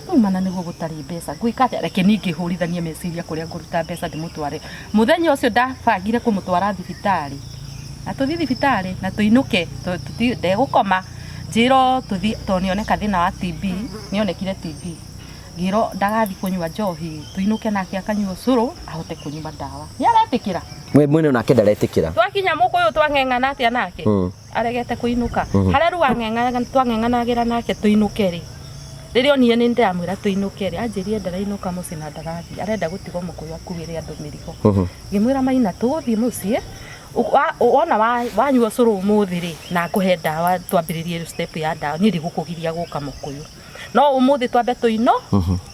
Rĩu mana nĩguo gũtarĩ mbeca, ngwĩka atĩa? Reke ningĩ hũrithanie meciria kũrĩa ngũruta mbeca ndĩmũtware. Mũthenya ũcio ndabangire kũmũtwara thibitarĩ. Na tũthiĩ thibitarĩ, na tũinũke, ndegũkoma. Njĩrwo tũthiĩ, tondũ nĩoneka thĩna wa TB, nĩonekire TB. Ngĩrwo ndagathi kũnyua njohi, tũinũke nake akanyua ũcũrũ ahote kũnyua ndawa. Nĩ aretĩkĩra. We mwene onake ndaretĩkĩra. Twakinya mũkũyũ twang'eng'ana atĩa nake? Aregete kũinũka. Harĩa rĩu twang'eng'anagĩra nake tũinũke rĩ, rĩrĩa onire nĩ ndĩramwĩra tũinũke rĩ, anjĩrire ndarainũka mũciĩ na ndarathiĩ, arenda gũtigwo mũkũyũ akuĩre andũ mĩrigo. Ngĩmwĩra Maina tũgũthiĩ mũciĩ, wona wanyua ũcũrũ ũmũthĩ rĩ, na ngũhe ndawa twambĩrĩrie step ya ndawa, niĩ ndigũkũgiria gũka mũkũyũ. No ũmũthĩ twambe tũino,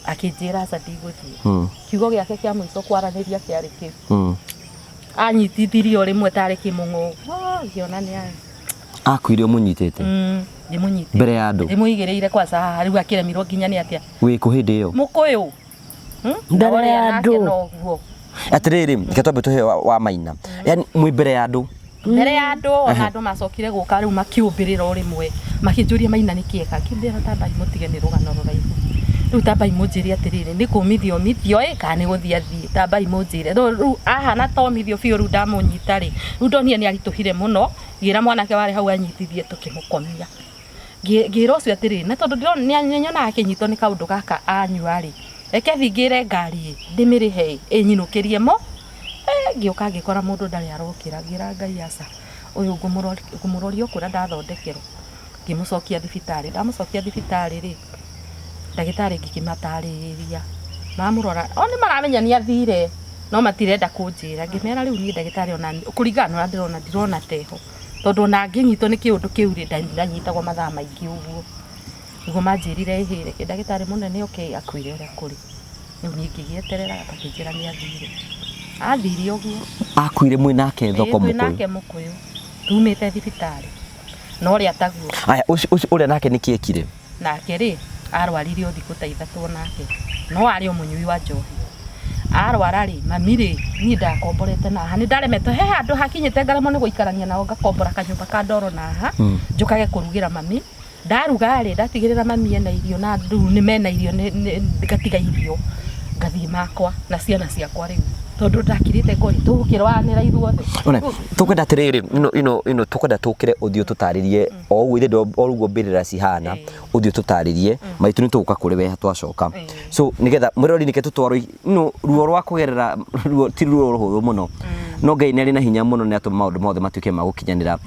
akĩnjĩra aca ndigũthiĩ. Kiugo gĩake kĩa mũico kwaranĩria kĩarĩ kĩu. Anyitithirie o rĩmwe tarĩ kĩmũng'ũ. Ngĩona nĩ aya. Akuire ũmũnyitĩte? Ndĩmũnyitĩte. Mbere ya andũ? Ndĩmũigĩrĩire kwanza haha, rĩu akĩremirwo nginya nĩ atĩa? Wĩkũ hĩndĩ ĩyo? Mũkũyũ. Mbere ya andũ. Noguo. Atĩrĩrĩ, reke twambe tũhe wa Maina. Yaani mwĩ mbere ya andũ? Mbere ya andũ, ona andũ macokire gũka rĩu makĩũmbĩrĩra o rĩmwe. Makĩnjũria Maina nĩ kĩeka? Ngĩmera tambai mũtige nĩ rũgano rũraihu. Rĩu tambai mũnjĩre atĩrĩrĩ, nĩ kũmithio omithio ĩ, kana nĩ gũthiĩ athiĩ? Tambai mũnjĩre. Rĩu ahana ta omithio biũ rĩu ndamũnyita rĩ, rĩu ndonire nĩ aritũhire mũno, ngĩra mwanake warĩ hau anyitithie tũkĩmũkomia. Ngĩra ũcio atĩrĩrĩ, na tondũ ndĩrona nĩ nyonaga akĩnyitwo nĩ kaũndũ gaka anyua rĩ, reke thiĩ ngĩre ngari ĩ, ndĩmĩrĩhe ĩ, ĩnyinũkĩrie mo. Ngĩũka ngĩkora mũndũ ndarĩ arokĩra, ngĩra Ngai aca, ũyũ ngũmũroria o kũrĩa ndathondekerwo. Ngĩmũcokia thibitarĩ, ndamũcokia thibitarĩ rĩ, ndagĩtarĩ ngĩkĩmatarĩria, mamũrora, o nĩ maramenya nĩ athire, no matirenda kũnjĩra. Ngĩmera rĩu niĩ ndagĩtarĩ ona kũringana na ũrĩa ndĩrona, ndirona teho. Tondũ ona ngĩnyitwo nĩ kĩũndũ kĩu rĩ, ndanyitagwo mathaa maingĩ ũguo. Nĩguo manjĩrire ĩhĩ, reke ndagĩtarĩ mũnene oke akwĩre ũrĩa kũrĩ. Rĩu niĩ ngĩgĩeterera makĩnjĩra nĩ athire. Athire ũguo. Akuire mwĩ nake thoko Ĩĩ, twĩ mũkũyũ? nake mũkũyũ. Tumĩte thibitarĩ. Na ũrĩa taguo. Aya, ũcio ũrĩa nake nĩkĩ ekire? Nake rĩ, arwarire o thikũ ta ithatũ onake. No arĩ o mũnyui wa njohi. Arwara rĩ, mami rĩ, niĩ ndakomborete na haha. Nĩ ndaremetwo, he handũ hakinyĩte ngaremwo nĩ gũikarania nao ngakombora kanyũmba ka ndoro na haha, njũkage kũrugĩra mami. Ndaruga rĩ, ndatigĩrĩra mami ena irio na rĩu nĩ mena irio ngatiga irio, ngathiĩ makwa na ciana ciakwa rĩu. Tondũ ndakirĩte ngori, tũgũkĩrwaranĩra ithuothe. One, tũkwenda atĩrĩrĩ, ino tũkwenda tũkĩre ũthiĩ ũtũtarĩrie o ũguo ithe o ũguo mbĩrĩra cihana, ũthiĩ ũtũtarĩrie, maitũ nĩ tũgũka kũrĩ we twacoka. So nĩgetha mwĩrori nĩke tũtwarwo no ruo rwa kũgerera ruo ti ruo rũhũthũ mũno. No Ngai nĩ arĩ na hinya mũno nĩ atũma maũndũ mothe matuĩke ma gũkinyanĩra.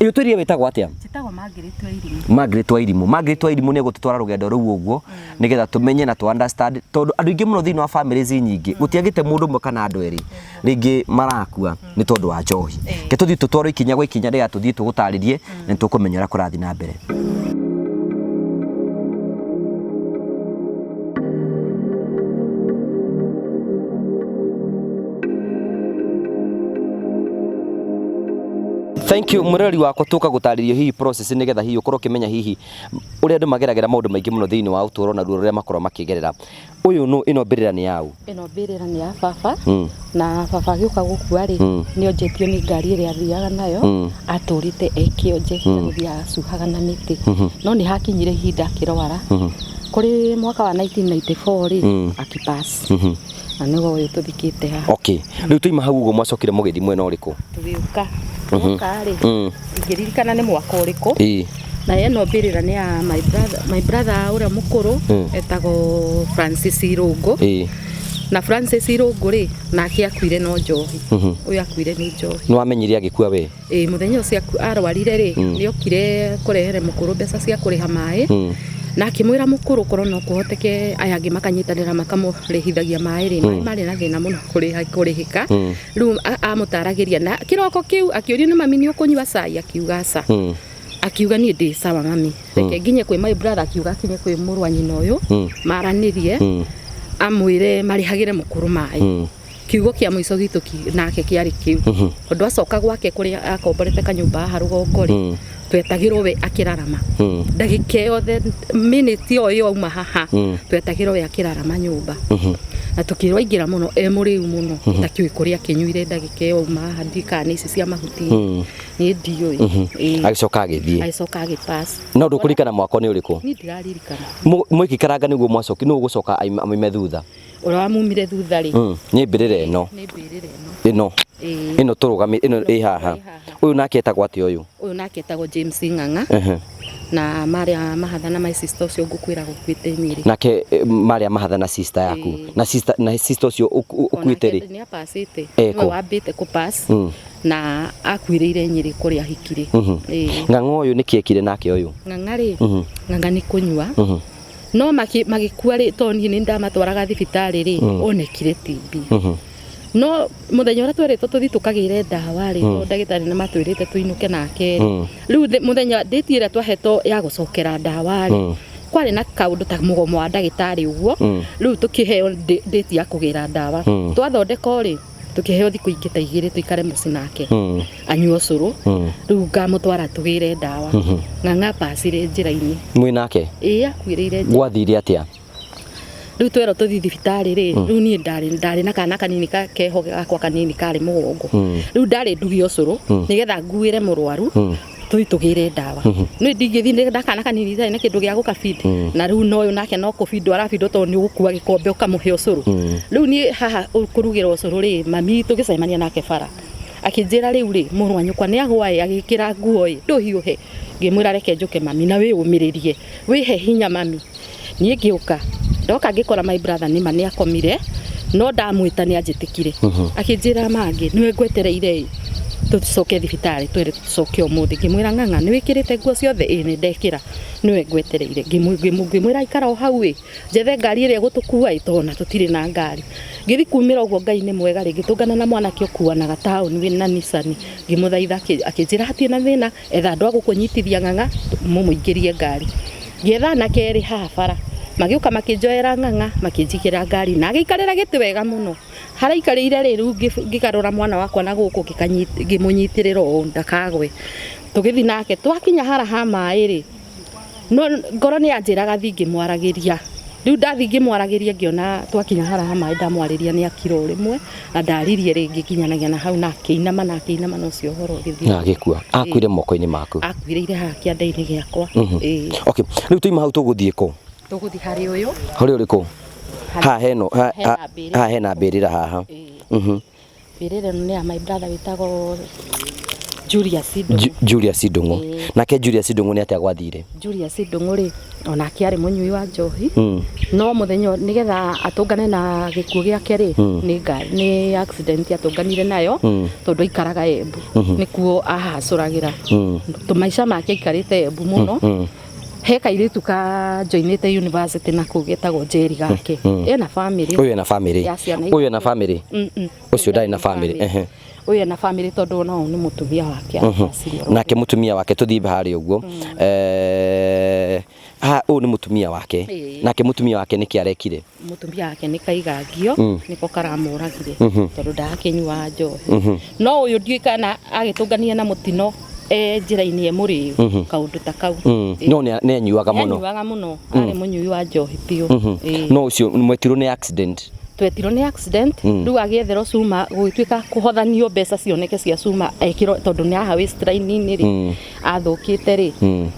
Ĩyo twĩrire wĩtagwo atĩa? Njĩtagwo Margaret wa Irimũ. Margaret wa Irimũ. Margaret wa Irimũ nĩ egũtũtwara rũgendo rũu ũguo nĩgetha tũmenye na tũ understand tondũ andũ aingĩ mũno thĩinĩ wa families nyingĩ gũtiagĩte mũndũ ũmwe kana andũ erĩ rĩngĩ marakua nĩ tondũ wa njohi. Reke tũthiĩ tũtwarwo ikinya gwa ikinya nĩgetha tũthiĩ tũgũtarĩrie na nĩ tũkũmenya ũrĩa kũrathiĩ na mbere. Thank you mwĩroreri wakwa tũka gũtarĩrio hihi process nĩgetha hihi ũkorwo ũkĩmenya hihi ũrĩa andũ mageragĩra maũndũ maingĩ mũno thĩinĩ wa ũtũũro na ruo rũrĩa makoragwo makĩgerera. Ũyũ nũ ĩno mbĩrĩra nĩ yaũ? Ĩno mbĩrĩra nĩ ya baba. Na baba agĩũka gũkua rĩ, nĩ onjetio nĩ ngari ĩrĩa athiaga nayo, atũrĩte e kĩonje gĩa gũthiaga acuhaga na mĩtĩ. No nĩ hakinyire ihinda akĩrwara. Kũrĩ mwaka wa 1994 rĩ, akĩpass. Na nĩguo ũyũ tũthikĩte haha. Okay. Rĩu tũima hau ũguo mwacokire mũgĩthiĩ mwena ũrĩkũ? Tũgĩũka. Twoka rĩ, ingĩririkana nĩ mwaka ũrĩkũ. Na ĩno mbĩrĩra nĩ ya my brother, my brother ũrĩa mũkũrũ etagwo Francis Irũngũ. Na Francis Irũngũ rĩ, nake akuire no njohi. Ũyũ akuire nĩ njohi. Nĩ wamenyire agĩkua we? Ĩĩ, mũthenya ũcio arwarire rĩ, nĩ okire kũrehere mũkũrũ mbeca cia kũrĩha maĩ. Na akĩmwĩra mũkũrũ korwo no kũhoteke aya angĩ makanyitanĩra makamũrĩhithagia maĩ rĩ, maĩ marĩ na thĩna mũno kũrĩhĩka. Rĩu amũtaragĩria na kĩroko kĩu akĩũrio nĩ mami nĩ ũkũnyua cai, akiuga aca. Akiuga niĩ ndĩ sawa mami, reke nginye kwĩ my brother, akiuga akinye kwĩ mũrũ wa nyina ũyũ, maranĩrie, amwĩre marĩhagĩre mũkũrũ maĩ. Kiugo kĩa mũico gitũ nake kĩarĩ kĩu. Tondũ acoka gwake kũrĩa akomborete kanyũmba haha rũgongo rĩ, twetagĩrwo we akĩrarama. Ndagĩka yothe, minute o ĩyo auma haha, twetagĩrwo we akĩrarama nyũmba. Na tũkĩrwo aingĩra mũno, e mũrĩu mũno, ũtakĩũĩ kũrĩa akĩnyuire ndagĩka ĩyo auma haha, ndiũĩ kana nĩ ici cia mahuti. Niĩ ndiũĩ. Agĩcoka agĩthiĩ. Agĩcoka agĩpass. No ndũkũririkana mwaka nĩ ũrĩkũ? Niĩ ndiraririkana. Mwĩkĩkaranga nĩguo mwacoki, nũ ũgũcoka aime thutha? Ũrĩa wamumire thutha rĩ? Nĩ mbĩrĩra ĩno. Nĩ mbĩrĩra ĩno. Ĩno. Ĩno tũrũgamĩ, ĩno ĩ haha. Ĩ haha. Ũyũ nake etagwo atĩa ũyũ? Ũyũ nake etagwo James Ng'ang'a. Na Maria Mahatha na my sister ũcio ngũkwĩra gũkuĩte Nyĩrĩ. Nake Maria Mahatha na sister yaku. Na sister ũcio ũkuĩte rĩ? Nĩ apacĩte. Eh, Nĩwe kũ? wambĩte kũ pass na akuĩrĩire Nyĩrĩ kũrĩa ahikire. Ĩĩ. Ng'ang'a ũyũ nĩkĩ ekire nake ũyũ? Ng'ang'a rĩ, ng'ang'a nĩ kũnyua. No magĩkua rĩ, tondũ niĩ nĩ ndamatwaraga thibitarĩ rĩ, onekire TB. No mũthenya ũrĩa twerĩtwo tũthiĩ tũkagĩre ndawa rĩ, tondũ ndagĩtarĩ nĩ matwĩrĩte tũinũke nake rĩ, rĩu mũthenya date ĩrĩa twahetwo ya gũcokera ndawa rĩ, kwarĩ na kaũndũ ta mũgomo wa ndagĩtarĩ ũguo, rĩu tũkĩheo date ya kũgĩra ndawa. Twathondekwo rĩ, tũkĩheo thikũ ingĩ ta 2 tũikare mũciĩ nake anyue ũcũrũ, rĩu ngamũtwara tũgĩre ndawa. Ng'ang'a pacire njĩra-inĩ. Mwĩ nake? Ĩĩ, akuĩrĩire njĩra. Gwathire atĩa? Rĩu twerwo tũthiĩ thibitarĩ rĩ, rĩu niĩ ndarĩ na kana kanini keho gakwa kanini karĩ mũgongo, rĩu ndarĩ nduge ũcũrũ nĩgetha nguĩre mũrwaru tũthiĩ tũgĩre ndawa. Nĩ ndingĩthiĩ na kana kanini itarĩ na kĩndũ gĩa gũkabindi, na rĩu no ũyũ nake no kũbindwo arabindwo, tondũ nĩ ũgũkua gĩkombe ũkamũhe ũcũrũ. Rĩu niĩ haha kũrugĩra ũcũrũ rĩ, mami tũgĩcemania nake bara akĩnjĩra, "Rĩu rĩ, mũrũ wa nyũkwa nĩ agwa ĩ, agĩkĩra nguo ĩ, ndũhiũhe." Ngĩmwĩra, "Reke njũke mami, na wĩyũmĩrĩrie, wĩhe hinya mami." Niĩ ngĩũka, ndoka ngĩkora my brother nĩma nĩ akomire, no ndamwĩta nĩ anjĩtĩkire, akĩnjĩra, "Mangĩ nĩwe ngwetereire ĩ, tũcoke thibitarĩ, twĩrĩ tũcoke ũmũthĩ." Ngĩmwĩra, "Ng'ang'a nĩ wĩkĩrĩte nguo ciothe?" "Ĩ, nĩ ndekĩra, nĩwe ngwetereire." Ngĩmwĩra aikara o hau ĩ, njethe ngari ĩrĩa ĩgũtũkua ĩ, tondũ ona tũtirĩ na ngari. Ngĩthi kumĩra ũguo, Ngai nĩ mwega rĩ, ngĩtũngana na mwanake ũkuanaga taũni wĩna Nissan, ngĩmũthaitha, akĩnjĩra hatirĩ na thĩna, etha andũ a gũkũnyitithia ng'ang'a mũmũingĩrie ngari. Ngĩetha anake erĩ haha bara, magĩũka makĩnjoera ng'ang'a, makĩnjigĩra ngari na agĩikarĩra gĩtĩ wega mũno. Harĩa aikarĩire rĩ, rĩu ngĩgarũra mwana wakwa na gũkũ, ngĩmũnyitĩrĩra ũũ ndakagwe, tũgĩthiĩ nake. Twakinya hara ha maĩ rĩ, no ngoro nĩ yanjĩraga thiĩ ngĩmwaragĩria. Rĩu ndathiĩ ngĩmwaragĩria, ngĩona twakinya hara ha maĩ, ndamwarĩria nĩ akira o rĩmwe, na ndaririe rĩngĩ nginyanagia na hau, na akĩinama na akĩinama, na ũcio ũhoro ũgĩthiĩ. Na agĩkua, akuire moko-inĩ maku? Akuĩrĩire haha kĩanda-inĩ gĩakwa, ĩĩ. Okay, rĩu tũima hau tũgũthiĩ kũ? Tũgũthiĩ harĩ ũyũ. Harĩ ũrĩkũ? Haha heno Hena mbĩrĩra. Haha hena mbĩrĩra haha. Mbĩrĩra ĩno nĩ ya my brother wĩtagwo Julius Ndung'u. Julius Ndung'u. Nake Julius Ndung'u nĩ atĩa gwathire? Julius Ndung'u rĩ, onake arĩ mũnyui wa njohi, no mũthenya nĩgetha atũngane na gĩkuũ gĩake rĩ, nĩ accident atũnganire nayo, tondũ aikaraga Embu, nĩkuo ahacũragĩra tũmaica make, aikarĩte Embu mũno. He kairĩtu ka joinĩte university na kũu getagwo Njeri gake, ena family. Ũyũ ena family? Ya ciana. Ũyũ ena family? Ũcio ndarĩ na family? Ehe. Ũyũ ena family, tondũ ona ũyũ nĩ mũtumia wake aracirwo. Nake mũtumia wake, tũthiĩ harĩa ũguo. Ha, ũyũ nĩ mũtumia wake? Ĩĩ. Nake mũtumia wake nĩkĩ arekire? Mũtumia wake nĩ kaigangio nĩko karamũragire, tondũ ndakĩnyuaga njohi. No ũyũ ndiũĩ kana agĩtũngania na mũtino e njĩra-inĩ e mũrĩu, kaũndũ ta kau. Ĩĩ. No nĩ anyuaga mũno? Anyuaga mũno, arĩ mũnyui wa njohi biũ. Ĩĩ. No ũcio mwetirwo nĩ accident? Twetirwo nĩ accident. Rĩu agĩetherwo cuma, gũgĩtuĩka kũhothanio mbeca cioneke cia cuma ekĩrwo, tondũ nĩ haha waistline-inĩ rĩ athũkĩte rĩ,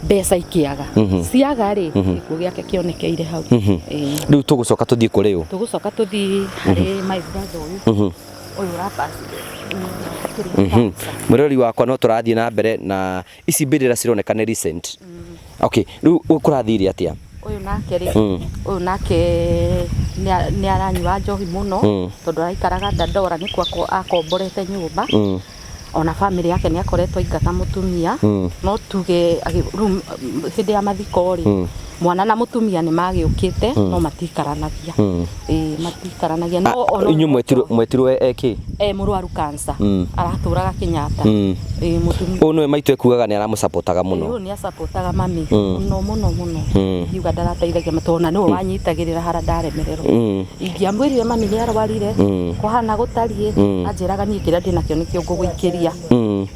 mbeca ikĩaga, ciaga rĩ, gĩkuũ gĩake kĩonekeire hau. Ĩĩ. Rĩu tũgũcoka tũthiĩ kũrĩ ũ? Tũgũcoka tũthiĩ harĩ my brother ũyũ, ũyũ ũrapacire. Mwĩrori wakwa, no tũrathiĩ na mbere na ici mbĩrĩra cironeka nĩ recent. Okay, rĩu kũrathire atĩa? Ũyũ nake rĩ, ũyũ nake nĩ aranyua njohi mũno, tondũ araikaraga Dandora, nĩkuo akomborete nyũmba. Ona family yake nĩ akoretwo aingata mũtumia, no tuge rĩu hĩndĩ ya mathiko rĩ, mwana na mũtumia nĩ magĩũkĩte, no matikaranagia. Ĩĩ, matikaranagia, no ona Inyuĩ mwetirwo eki? E mũrwaru cancer, aratũraga Kenyatta. Ĩĩ, mũtumia. Ũyũ nĩwe maitũ ekugaga nĩ aramũcapotaga mũno? Ũyũ nĩ acapotaga mami mũno mũno mũno, ngiuga ndarateithagia, tondũ na nĩwe wanyitagĩrĩra harĩa ndaremererwo. Ingĩamwĩrire mami nĩ arwarire, kũhana gũtariĩ, anjĩraga, "Niĩ kĩrĩa ndĩnakĩo nĩkĩo ngũgũikĩria."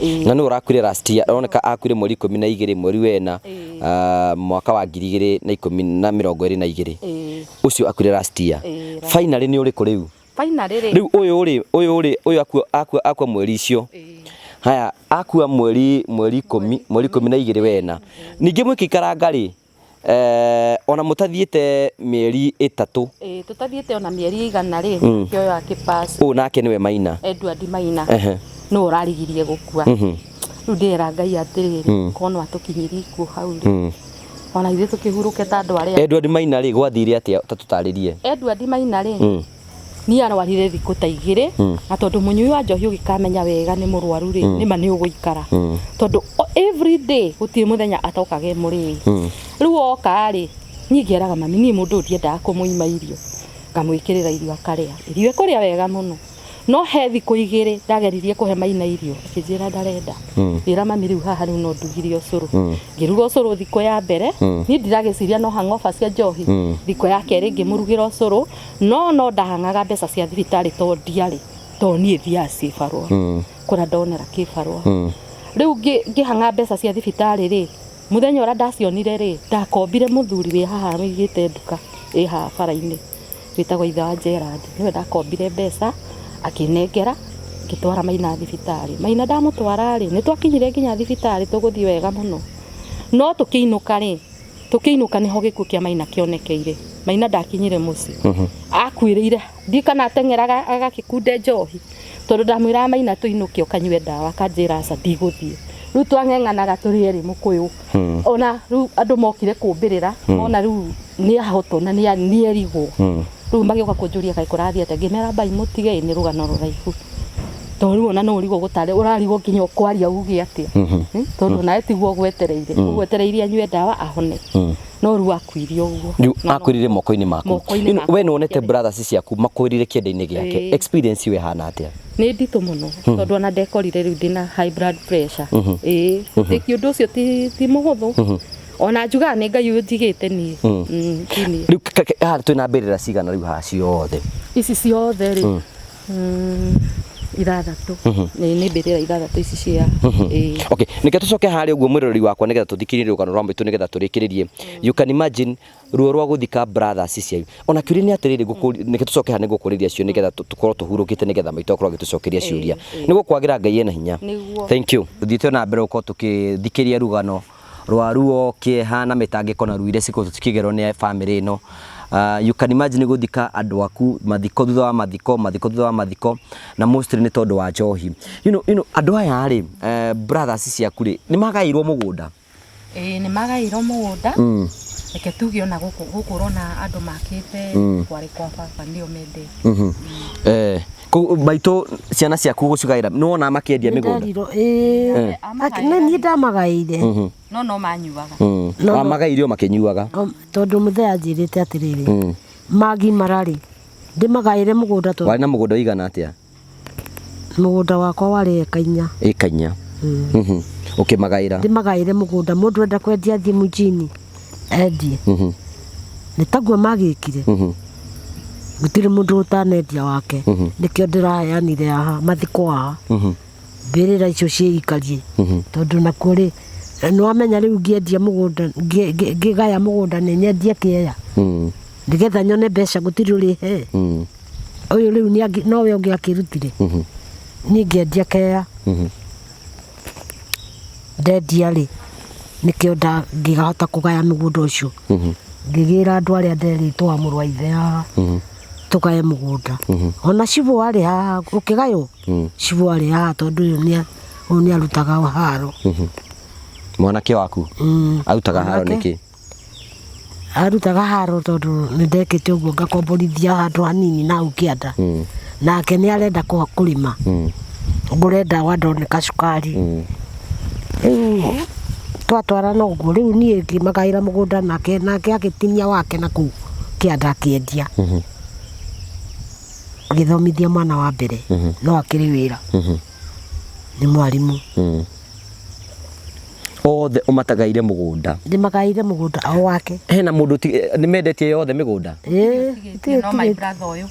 Ĩĩ. Na nĩ ũrakuire last year, aroneka akuire mweri 12 mweri wena, mwaka wa 2022. Ĩĩ. Ũcio akuire last year. Ĩĩ. Finally nĩ ũrĩkũ rĩu? Finally rĩ, Rĩu ũyũ rĩ, ũyũ rĩ, ũyũ akua mweri icio. Haya, akua mweri 10, mweri 12 wena. Ningĩ mwĩkĩikaranga rĩ, ona mũtathiĩte mĩeri 3? Ĩĩ, tũtathiĩte ona mĩeri 100 rĩ, kĩoyo akĩpass. Ũyũ nake nĩwe Maina? Edward Maina. Nĩwe ũrarigirie gũkua. Rĩu ndĩrera Ngai atĩrĩrĩ, korwo no atũkinyirie ikuũ hau rĩ, ona ithuĩ tũkĩhurũke ta andũ arĩa. Edward Maina rĩ, gwathire atĩa? Ta tũtarĩrie. Edward Maina rĩ, niĩ arwarire thikũ ta igĩrĩ, na tondũ mũnyui wa njohi ũgĩkamenya wega nĩ mũrwaru rĩ, nĩma nĩ ũgũikara, tondũ every day gũtirĩ mũthenya atokaga e mũrĩu. Rĩu oka rĩ, niĩ ngĩeraga mami, niĩ mũndũ ũyũ ndiendaga kũmũima irio, ngamwĩkĩrĩra irio akarĩa, irio ekũrĩa wega mũno. No he thikũ igĩrĩ ndageririe kũhe Maina irio, akĩnjĩra ndarenda. Ngĩra mami rĩu haha rĩu no ndugire ũcũrũ. Ngĩruga ũcũrũ thikũ ya mbere, niĩ ndiragĩciria no hangover cia njohi. Thikũ ya kerĩ ngĩmũrugĩra ũcũrũ, no no ndahang'aga mbeca cia thibitarĩ tondũ ndiarĩ, tondũ niĩ thiaga ciĩbarũa. Kũrĩa ndonera kĩbarũa. Rĩu ngĩhang'a mbeca cia thibitarĩ rĩ, mũthenya ũrĩa ndacionire rĩ, ndakombire mũthuri wĩ haha wĩigĩte nduka ĩ haha bara-inĩ, wĩtagwo ithe wa Gerald. Nĩwe ndakombire mbeca, akĩnengera, ngĩtwara Maina thibitarĩ. Maina ndamũtwara rĩ, nĩ twakinyire nginya thibitarĩ tũgũthiĩ wega mũno. No tũkĩinũka rĩ, tũkĩinũka nĩho gĩkuũ kĩa Maina kĩonekeire. Maina ndakinyire mũciĩ. Akuĩrĩire, ndiũĩ kana ateng'eraga agagĩkunde njohi, tondũ ndamwĩraga Maina tũinũke ũkanyue ndawa, akanjĩra aca ndigũthiĩ. Rĩu twang'eng'anaga tũrĩ erĩ mũkũyũ. Ona rĩu andũ mokire kũmbĩrĩra, mona rĩu nĩ ahotwo na nĩ erigwo. Rĩu magĩũka kũnjũria kaĩ kũrathiĩ atĩa, ngĩmera mbai mũtige, nĩ rũgano rũraihu. Tondũ rĩu ona no ũrigwo gũtarĩ, ũrarigwo nginya ũkwaria uge atĩa. Tondũ nawe tiguo ũgwetereire, ũgwetereire anyue ndawa ahone. No rĩu akuire ũguo. Rĩu akwĩrire moko-inĩ maku. Moko-inĩ You know, makwa. we nĩ wonete brothers ciaku makwĩrire kĩenda-inĩ gĩake. Experience ĩyo ĩhana atĩa? Nĩ nditũ mũno, tondũ ona ndekorire rĩu ndĩna high blood pressure. Ĩĩ, ti ũndũ ũcio ti mũhũthũ. Ona njugaga nĩ Ngai ũnjigĩte niĩ. Ti niĩ. Rĩu haha twĩna mbĩrĩra cigana rĩu haha ciothe? Ici ciothe rĩ, ithathatũ. Nĩ mbĩrĩra ithathatũ ici cia. Ĩĩ. Okay, nĩke tũcoke harĩa ũguo mwĩroreri wakwa nĩgetha tũthikĩrĩrie rũgano rwa maitũ nĩgetha tũrĩkĩrĩrie. You can imagine ruo rwa gũthika brothers cianyu. Ona kĩũria nĩ atĩrĩrĩ, nĩke tũcoke haha nĩngũkũrĩria cio nĩgetha tũkorwo tũhurũkĩte nĩgetha maitũ akorwo agĩtũcokeria ciũria. Nĩ gũkwagĩra Ngai ena hinya. Nĩguo. Thank you. Tũthiĩte na mbere gũkorwo tũkĩthikĩria rũgano rwa ruo, kĩeha na mĩtangĩko na ruo iria cikoretwo cikĩgerwo nĩ family ĩno. You can imagine gũthika andũ aku mathiko thutha wa mathiko, mathiko thutha wa mathiko, na mostly nĩ tondũ wa njohi. You know, andũ aya rĩ, brothers ciaku rĩ, nĩ magaĩirwo mũgũnda? Ĩĩ, nĩ magaĩirwo mũgũnda. Reke tuge ona gũkũ, gũkũ ũrona andũ makĩte kwarĩ kwa baba nĩo mendete. Maitũ ciana ciaku gũcigaĩra, nĩ wona makĩendia mĩgũnda? Nĩnderirwo, ĩĩ. Nĩ niĩ ndamagaĩire. No no manyuaga. Wamagaĩire o makĩnyuaga? Tondũ mũthee anjĩrĩte atĩrĩrĩ, magimara rĩ, ndĩmagaĩre mũgũnda tondũ Warĩ na mũgũnda ũigana atĩa? Mũgũnda wakwa warĩ eka inya. Eka inya. Ũkĩmagaĩra? Ndĩmagaĩre mũgũnda, mũndũ enda kwendia athiĩ mjini endie. Nĩ taguo magĩkire. Gũtirĩ mũndũ ũtanendia wake. Nĩkĩo ndĩraheanire haha mathiko haha. Mbĩrĩra icio ciĩikarie. Tondũ nakuo rĩ, nĩwamenya rĩu ngĩendia mũgũnda, ngĩgaya mũgũnda nĩ nyendie kĩeya. Nĩgetha nyone mbeca gũtirĩ ũrĩhe. Ũyũ rĩu nowe ũngĩ akĩrutire. Niĩ ngĩendia kĩeya. Ndendia rĩ, nĩkĩo ngĩhota kũgaya mũgũnda ũcio. Ngĩgĩra andũ arĩa nderĩtwo wa mũrũ wa ithe haha, tũgaye mũgũnda. Ona cibũ arĩ haha, ũkĩgaywo, cibũ arĩ haha tondũ ũyũ nĩ arutaga haro. Mwanake waku? Arutaga haro Mwanake. nĩkĩ? Arutaga haro tondũ nĩ ndekĩte ũguo ngakomborithia handũ hanini na hau kĩanda. Nake nĩ arenda kũrĩma. Ngũre ndawa ndoneka cukari. Rĩu twatwarana ũguo, rĩu niĩ ngĩmagaĩra mũgũnda nake, nake agĩtinia wake na kũu kĩanda akĩendia. Agĩthomithia mwana wa mbere, no akĩrĩ wĩra. Nĩ mwarimũ. Othe ũmatagaire mũgũnda. Ndĩmagaĩire mũgũnda o wake. Hena mũndũ nĩ mendetie yothe mĩgũnda? Ĩĩ, Tigĩtie, no my brother ũyũ.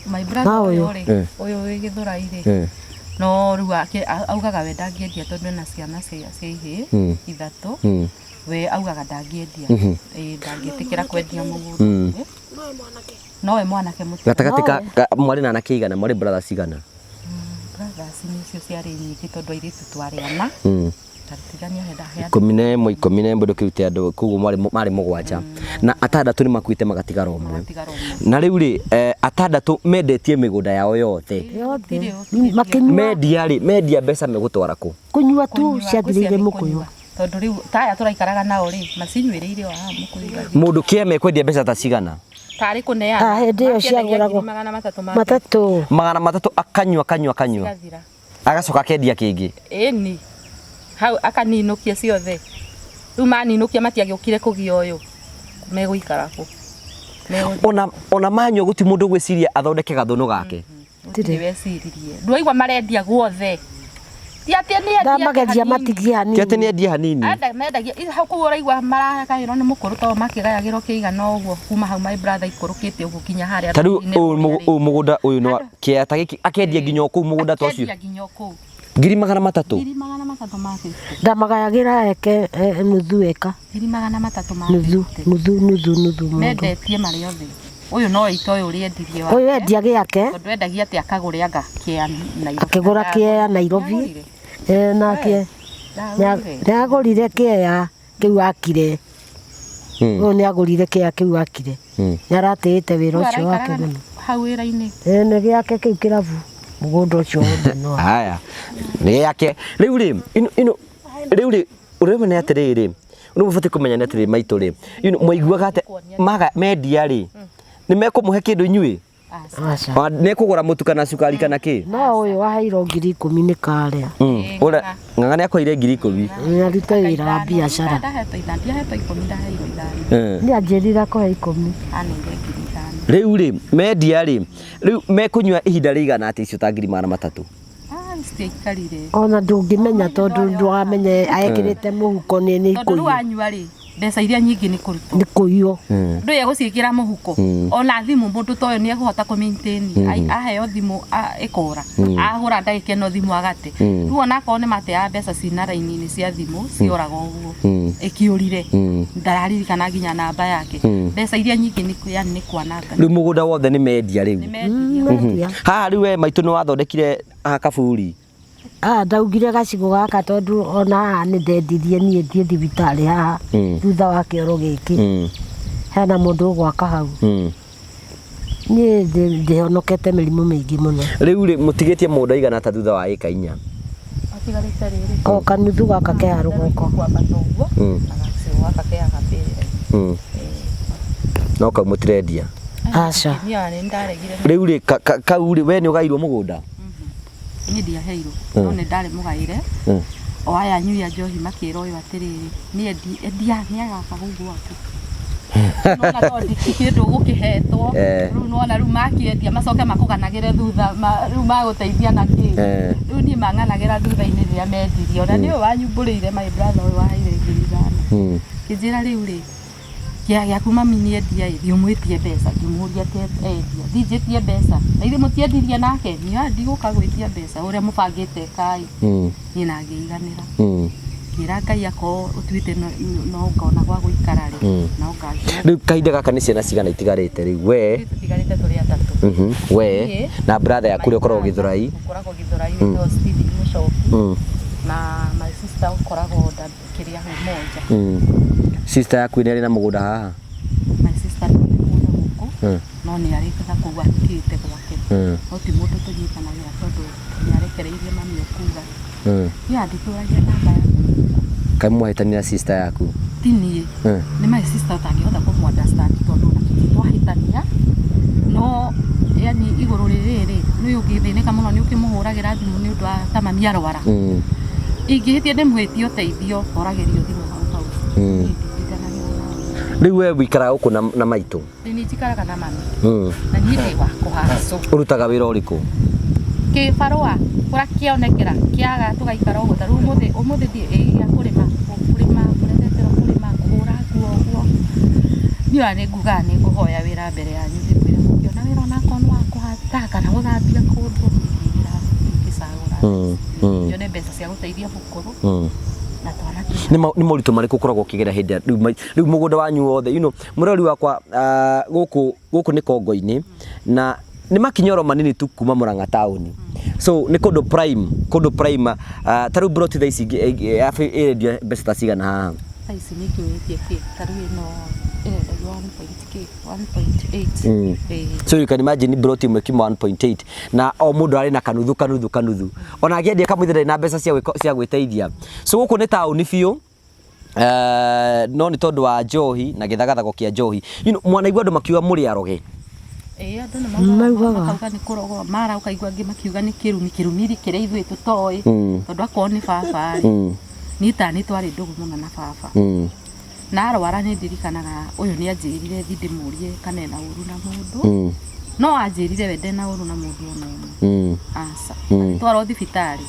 My brother No ũyũ ũyũ. rĩ, ũyũ wĩ Gĩthũrai rĩ, no rĩu augaga we ndangĩendia tondũ ena ciana cia ihĩĩ ithatũ. We augaga ndangĩendia. Ĩĩ, ndangĩtĩkĩra kwendia mũgũnda. Nowe mwanake mũtũ. Gatagatĩ ka mwarĩ na anake igana, mwarĩ brothers igana? Brothers nĩcio ciarĩ nyingĩ tondũ airĩtu twarĩ ana. Ndatigania he ndahe 11, 11 ndũkĩrute andũ koguo marĩ 7 na 6 nĩ makuĩte magatigara ũmwe. Magatigara ũmwe. Na rĩu rĩ, 6 mendetie mĩgũnda yao yothe. Yothe makĩnyua. Mendia rĩ, mendia mbeca megũtwara kũ? Kũnyua tu. Kũnyua, Ciathirĩire ngwĩciria nĩ mũkũyũ. kũnyua. Tondũ rĩu taya tũraikaraga nao rĩ, macinyuĩrĩire o haha mũkũyũ. Mũndũ kĩa mekwendia mbeca ta cigana? Tarĩ kũneana. Ah, hĩndĩ ĩyo Makĩendagia ciagũragwo 300,000 ma 300. 300 akanyua akanyua akanyua. Cigathira. Agacoka akendia kĩngĩ. Ĩni hau akaninũkia ciothe. Rĩu maninũkia matiagĩũkire kũgia ũyũ megũikara kũ? Megũthiĩ Ona manyua gũti mũndũ ũgwĩciria athondeke gathũnũ gake. Gũtirĩ weciririe. Ndwaigua marendia guothe. Ti atĩ nĩ endia Ndamageria hanini. matigie Ti atĩ nĩ hanini. endie hanini. Enda mendagia hau kũu ũraigua maragaĩrwo nĩ mũkũrũ tondũ makĩgayagĩrwo kĩigana ũguo kuma hau my brother ikũrũkĩte ũguo nginya harĩa Ta rĩu rũrĩ-inĩ ũyũ rũrĩa rĩ. ũyũ mũgũnda ũyũ nĩ wa kĩea ta gĩkĩ akendia nginya o kũu mũgũnda ta ũcio. Akendia nginya o kũu. 300,000. 350,000. Ndamagayagĩra eke nuthu eka. 350,000. Nuthu nuthu nuthu nuthu mũndũ. Mendetie marĩ othe. Ũyũ no ito ũyũ ũrĩa endirie Ũyũ wake. endia gĩake. Tondũ endagia atĩ akagũre anga kĩa Nairobi. Akĩgũra kĩea Nairobi. Nĩagũrire? Nake Ndagũrire. nĩagũrire kĩea kĩu akire. Ũyũ nĩagũrire kĩea kĩu akire. Nĩaratĩĩte wĩra Rĩu ũcio wake araikaraga mũno. hau wĩra-inĩ. Nĩ gĩake kĩu kĩrabu mũgũnda ũcio wothe no. Haya. Nĩ yake. Rĩu rĩ, ino rĩu rĩ, ũrĩa nĩ atĩrĩrĩ, ũrĩa mũbatiĩ kũmenya nĩ atĩrĩrĩ maitũ rĩ, mwaiguaga atĩ maga mendia rĩ, nĩ mekũmũhe kĩndũ inyuĩ? Aca. Aca. Nĩ kũgũra mũtu kana cukari kana kĩ? No ũyũ waheirwo 10,000 nĩ karĩa. Ũrĩa Ng'ang'a nĩ akũheire 10,000. Nĩarute wĩra wa biacara. Ndahetwo 5, ndiahetwo 10, ndaheirwo 5. Nĩanjĩrire akũhe 10. Aneire 5,000. Rĩu rĩ, mendia rĩ, rĩu mekũnyua ihinda rĩigana atĩa icio ta 300,000? Ah, citiaikarire. Ona ndũngĩmenya tondũ ndũramenya ekĩrĩte mũhuko nĩ Tondũ rĩu kũiywo. wanyua rĩ, mbeca iria nyingĩ nĩ kũrutwo. Nĩ kũiywo. Ndũĩ egũciĩkĩra mũhuko. Ona thimũ mũndũ ta ũyũ nĩ ekũhota kũ maintain. Aheo thimũ ĩkora. Ahũra ndagĩka ĩno thimũ agate. Rĩu ona akorwo nĩ mateaga mbeca cina raini-inĩ cia thimũ cioraga ũguo. Ĩkĩũrire. Ndararirikana nginya namba yake. Mbeca iria nyingĩ nĩ yani nĩ kwananga. Rĩu mũgũnda wothe nĩ mendia rĩu. Nĩ mendirie. Mendia. Haha rĩu we maitũ nĩ wathondekire haha kaburi. Ah, ndaugire gacigo gaka tondũ ona haha nĩ ndendirie niĩ thiĩ thibitarĩ haha thutha wa kĩoro gĩkĩ. Hena mũndũ ũgwaka hau. Niĩ ndĩhonokete mĩrimũ mĩingĩ mũno. Rĩu rĩ, mũtigĩtie mũgũnda igana ta thutha wa ĩka 4? Matigarĩte rĩrĩ. O kanuthu gaka ke haha rũgongo. Kwambata ũguo na gacigo gaka ke haha mbĩrĩra-inĩ. No kau mũtirendia. Aca. Niĩ nĩ ndaregire. Rĩu rĩ, kau rĩ, we nĩ ũgairwo mũgũnda? Niĩ ndiaheirwo no nĩ ndarĩ mũgaĩre. O aya anyui a njohi makĩra ũyũ atĩrĩrĩ, nĩ endia nĩ agaka kũu gwaku. Nona to ti kĩndũ ũgũkĩhetwo. Rĩu nona rĩu makĩendia macoke makũganagĩre thutha rĩu magũteithia na kĩ. Rĩu niĩ mang'anagĩra thutha-inĩ rĩrĩa mendirie. Ona nĩ ũyũ wanyumbũrĩire my brother ũyũ waheire 5,000. Kĩnjĩra rĩu rĩ, kĩa gĩaku mami nĩ endia ĩ, thiĩ ũmwĩtie mbeca. Ngĩmũria atĩ endia, thiĩ njĩtie mbeca. Na ithuĩ mũtiendirie nake, niĩ ndigũka gwĩtia mbeca ũrĩa mũbangĩte kai. Niĩ na ngĩiganĩra. Ngĩra Ngai akorwo ũtuĩte no ngona gwa gũikara rĩ, no ngagĩa. Rĩu kahinda gaka nĩ ciana cigana itigarĩte rĩu? We Tũtigarĩte tũrĩ 3. We na brother yaku ũrĩa ũkoragwo Gĩthũrai. Ũkoragwo Gĩthũrai wĩtagwo Stephen Mũchoki. Na my sister ũkoragwo kĩrĩa hau Monja. Sister yaku nĩ arĩ na mũgũnda haha? My sister nĩ mũgũnda gũkũ no nĩ arĩ na kũu ahikĩte gwake. No ti mũndũ tũnyitanagĩra tondũ nĩ arekereirie mami okuga. Niĩ anditũragia namba yaku. Kaĩ mwahĩtania na sister yaku? Ti niĩ. Nĩ my sister ũtangĩhota kũmũ understand tondũ ona tũtitwahĩtania. No yani igũrũ rĩrĩ nĩ ũngĩthĩnĩka mũno nĩ ũkĩmũhũragĩra thimũ nĩ ũndũ wa ta mami arwara. Ingĩhĩtia ndĩmwĩtie ũteithio oragĩrio thimũ hau hau. Rĩu we wĩikaraga gũkũ na maitũ? Nĩ njikaraga na mami. Na niĩ ndĩ wa kũhacũ. Ũrutaga wĩra ũrĩkũ? Kĩbarũa kũrĩa kĩonekera kĩaga tũgaikara ũguo ta rĩu ũmũthĩ thiĩ gĩa kũrĩma kũrĩma kũretetera kũrĩma kũhũra nguo ũguo. Niĩ ona nĩ ngugaga nĩ ngũhoya wĩra mbere yanyu ndĩmwĩre mũngĩona wĩra onakorwo nĩ wa kũhata kana gũthambia kũndũ wĩra ingĩcagũra. Nyone mbeca cia gũteithia mũkũrũ na twana tũu. Nĩ moritũ marĩkũ ũkoragwo ũkĩgera hĩndĩ ĩrĩa rĩu mũgũnda wanyu wothe, you know, mũrori wakwa gũkũ nĩ Kongo-inĩ na nĩ makinya oro manini tu kuma Murang'a taũni. So nĩ kũndũ prime, kũndũ prime. Ta rĩu broti thaa ici ĩrendio mbeca ta cigana haha? Thaa ici nĩ ikinyĩtie kĩ, ta rĩu ĩno ĩrendagio 1 point kĩ, 1.8. Ĩĩ. So you can imagine broti ĩmwe kiuma 1.8 na o mũndũ arĩ na kanuthu kanuthu kanuthu, ona angĩendia kamũithe ndarĩ na mbeca cia gwĩteithia. So gũkũ nĩ taũni biũ. No nĩ tondũ wa njohi na gĩthagathago kĩa njohi, mwanaigua andũ makiuga mũrĩ aroge? Ĩĩ, andũ nĩ maugaga, makauga nĩ kũrogwo mara, ũkaigua angĩ makiuga nĩ kĩrumi, kĩrumi kĩrĩa ithuĩ tũtoĩ, tondũ akorwo nĩ baba rĩ, niĩ ta nĩ twarĩ ndũgũ mũno na baba. Na arwara nĩ ndirikanaga ũyũ nĩ anjĩrire thiĩ ndĩmũrie kana ena ũru na mũndũ, no anjĩrire we ndena ũru na mũndũ ona ũmwe. Aca, agĩtwarwo thibitarĩ,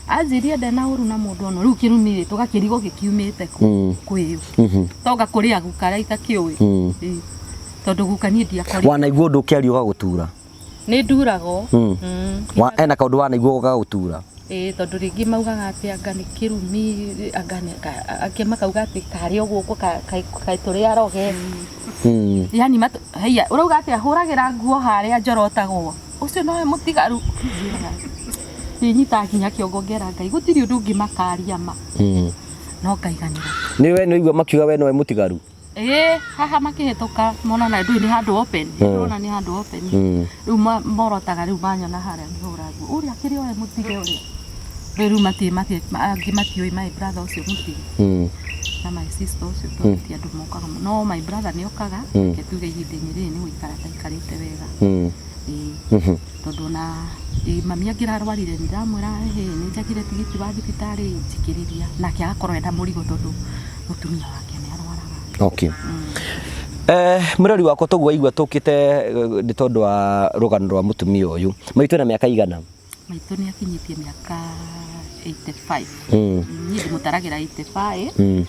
anjĩrire ndena ũru na mũndũ ona. Rĩu kĩrumi rĩ, tũgakĩrigwo gĩkiumĩte kũ kwĩũ, tonga kũrĩ aguka arĩa itakĩũĩ. Ĩĩ. Tondũ guka niĩ ndiakorirwo. Wanaigua ũndũ ũkĩario ũgagũtura? Nĩ nduragwo. Ena kaũndũ wanaigua gagũtura? Ĩĩ, tondũ rĩngĩ maugaga atĩ anga nĩ kĩrumi, anga nĩ angĩ makauga atĩ karĩ o gũkũ kaĩ tũrĩ aroge. Yani haiya, ũrauga atĩa, hũragĩra nguo harĩa njorotagwo, ũcio nowe mũtigaru. Nĩ nyitaga nginya kĩongo ngera Ngai gũtirĩ ũndũ ũngĩ makaria ma, no ngaiganĩra. Nĩ we nĩ ũigua makiuga we nowe mũtigaru? Ĩĩ, haha makĩhĩtũka mona na ndũĩ nĩ handũ open, ndĩrona nĩ handũ open. Rĩu morotaga rĩu manyona harĩa ngĩhũra nguo, ũrĩa akĩrĩ oe mũtige ũrĩa rĩu angĩ matiũĩ my brother ũcio mũtige na my sister ũcio, tondũ ti andũ mokaga mũno. No my brother nĩ okaga. Reke tuge ihinda-inĩ rĩrĩ nĩ gũikara ataikarĩte wega. Ĩĩ, tondũ ona mami angĩrarwarire nĩ ndamwĩra, "Hĩ, nĩ njagire tigiti wa thibitarĩ, njikĩrĩria," nake agakorwo ena mũrigo tondũ mũtumia wake nĩ arwaraga. Okay. Mũrori wakwa, toguo waigua tũkĩte nĩ tondũ wa rũgano rwa mũtumia ũyũ. Maitũ ena mĩaka igana? Maitũ nĩ akinyĩtie mĩaka 85. Niĩ ndĩmũtaragĩra 85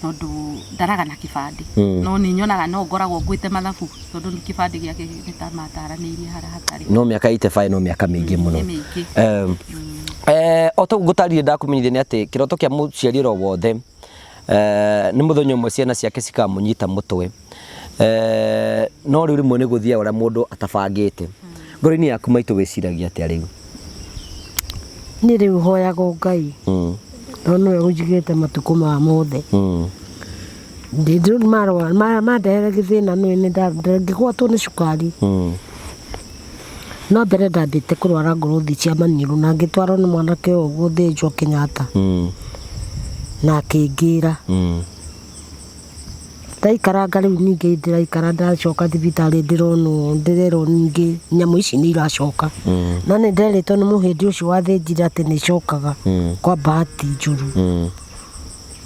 tondũ ndaraga na kĩbandĩ, no nĩ nyonaga no ngoragwo ngwĩte mathabu tondũ nĩ kĩbandĩ gĩake nĩ ta mataranĩirie harĩa hatarĩ. No mĩaka 85 no mĩaka mĩingĩ mũno. Nĩ mĩingĩ. O toguo ngũtarire ndakũmenyithia nĩ atĩ kĩroto kĩa mũciari oro wothe nĩ mũthenya ũmwe ciana ciake cikamũnyita mũtwe. No rĩu rĩmwe nĩ gũthiaga ũrĩa mũndũ atabangĩte. Ngoro-inĩ yaku maitũ wĩciragia atĩa rĩu? Niĩ rĩu hoyaga o Ngai, tondũ nĩwe ũnjigĩte matukũ maya mothe. Ndĩ marwara mandehere gĩthĩna nĩ ngĩgwatwo nĩ cukari. No mbere ndambĩte kũrwara ngorothi cia maniũrũ na ngĩtwarwo nĩ mwanake ũyũ gũthĩnjwo Kenyatta, na akĩngĩra. Ndaikaranga rĩu ningĩ ndĩraikara, ndacoka thibitarĩ ndĩronwo, ndĩrerwo ningĩ nyamũ ici nĩ iracoka. No nĩ nderĩtwo nĩ mũhĩndĩ ũcio wathĩnjire atĩ nĩ icokaga kwa bahati njũru.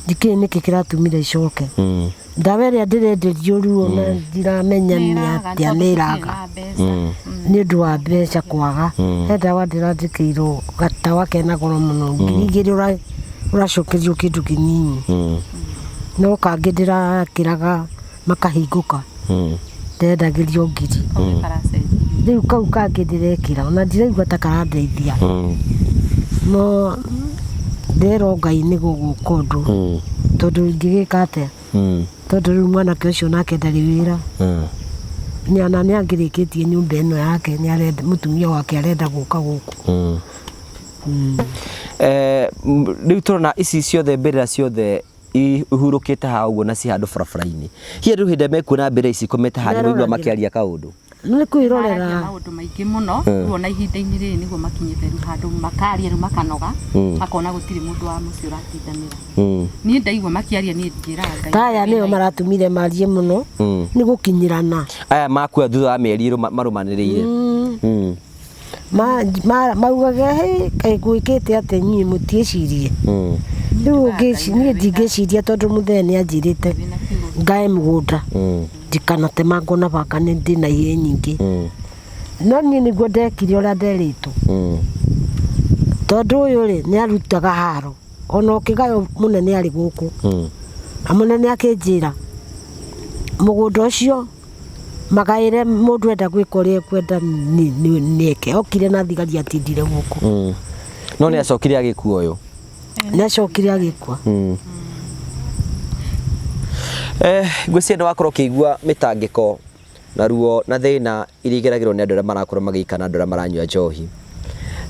Ndikĩũĩ nĩkĩ kĩratũmire icoke. Ndawa ĩrĩa ndĩrenderio rĩu ona ndiramenya nĩ atĩa, nĩ ĩraga nĩ ũndũ wa mbeca kwaga. He ndawa ndĩrandĩkĩirwo, gatawa kena goro mũno, 2000, ũracokerio kĩndũ kĩnini. No kangĩ ndĩrakĩraga makahingũka, ndendagĩrio 1000. Rĩu kau kangĩ ndĩrekĩra ona ndiraigua ta karandeithia, no nderwo Ngai nĩ gũgũka ũndũ, tondũ ingĩgĩka atĩa, tondũ rĩu mwanake ũcio nake ndarĩ wĩra na nĩ angĩrĩkĩtie nyũmba ĩno yake, nĩ arenda mũtumia wake arenda gũka gũkũ. Rĩu tũrona ici ciothe, mbĩrĩra ciothe ihurũkĩte haha ũguo na ci handũ barabara-inĩ. Hihi rĩu hĩndĩ ĩrĩa mekuona mbĩrĩra ici ikomete haha nĩ maigua makĩaria kaũndũ? Nĩ kwĩrorera. Maragia maũndũ maingĩ mũno. Rĩu ona ihinda-inĩ rĩrĩ nĩguo makinyĩte rĩu handũ makaria, rĩu makanoga, makona gũtirĩ mũndũ wa mũciĩ ũratindanĩra. Niĩ ndaigua makĩaria, niĩ njĩraga Ngai. Ta aya nĩo maratũmire marie mũno, nĩ gũkinyĩrana. Aya makua thutha wa mĩeri marũmanĩrĩire. Maugaga, "Hĩ, kaĩ gwĩkĩte atĩa inyuĩ mũtiĩcirie?" Rĩu niĩ ndingĩciria tondũ mũthee nĩ anjĩrĩte ngae mũgũnda, ndikanatemangwo na banga, nĩ ndĩna ihĩĩ nyingĩ. No niĩ nĩguo ndekire ũrĩa nderĩtwo, tondũ ũyũ rĩ nĩ arutaga haro ona ũkĩgaywo mũnene arĩ gũkũ, na mũnene akĩnjĩra mũgũnda ũcio magaĩre mũndũ enda gwĩka ũrĩa ekwenda nĩeke. Okire na thigari atindire gũkũ. No nĩ acokire agĩkua ũyũ? Nĩ acokire agĩkua. Ngwĩciria nĩ wakorwo ũkĩigua mĩtangĩko na ruo na thĩna iria igeragĩrwo nĩ andũ arĩa marakorwo magĩikara na andũ arĩa maranyua njohi.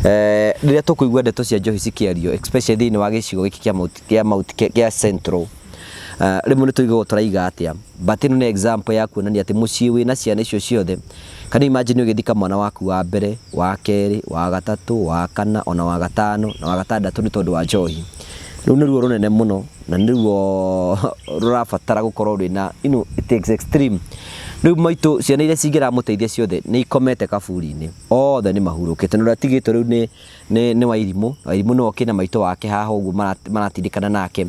Rĩrĩa tũkũigua ndeto cia njohi cikĩario, especially thĩinĩ wa gĩcigo gĩkĩ kĩa Mount, kĩa Mount, kĩa Central, rĩmwe nĩ tũiguaga tũraiga atĩa, but ĩno nĩ example ya kuonania atĩ mũciĩ wĩna ciana icio ciothe, can you imagine ũgĩthika mwana waku wa mbere, wa kerĩ, wa gatatũ, wa kana, ona wa gatano na wa gatandatũ nĩ tondũ wa njohi. Rũu nĩ ruo rũnene mũno na nĩ ruo rũrabatara gũkorwo rwĩna, you know, it is extreme. Rĩu maitũ ciana iria cingĩramũteithia ciothe nĩ ikomete kaburi-inĩ, othe nĩ mahurũkĩte, na ũrĩa atigĩtwo rĩu nĩ nĩ nĩ Wairimũ, Wairimũ nĩwe ũkĩrĩ na maitũ wake haha ũguo maratindĩkana nake,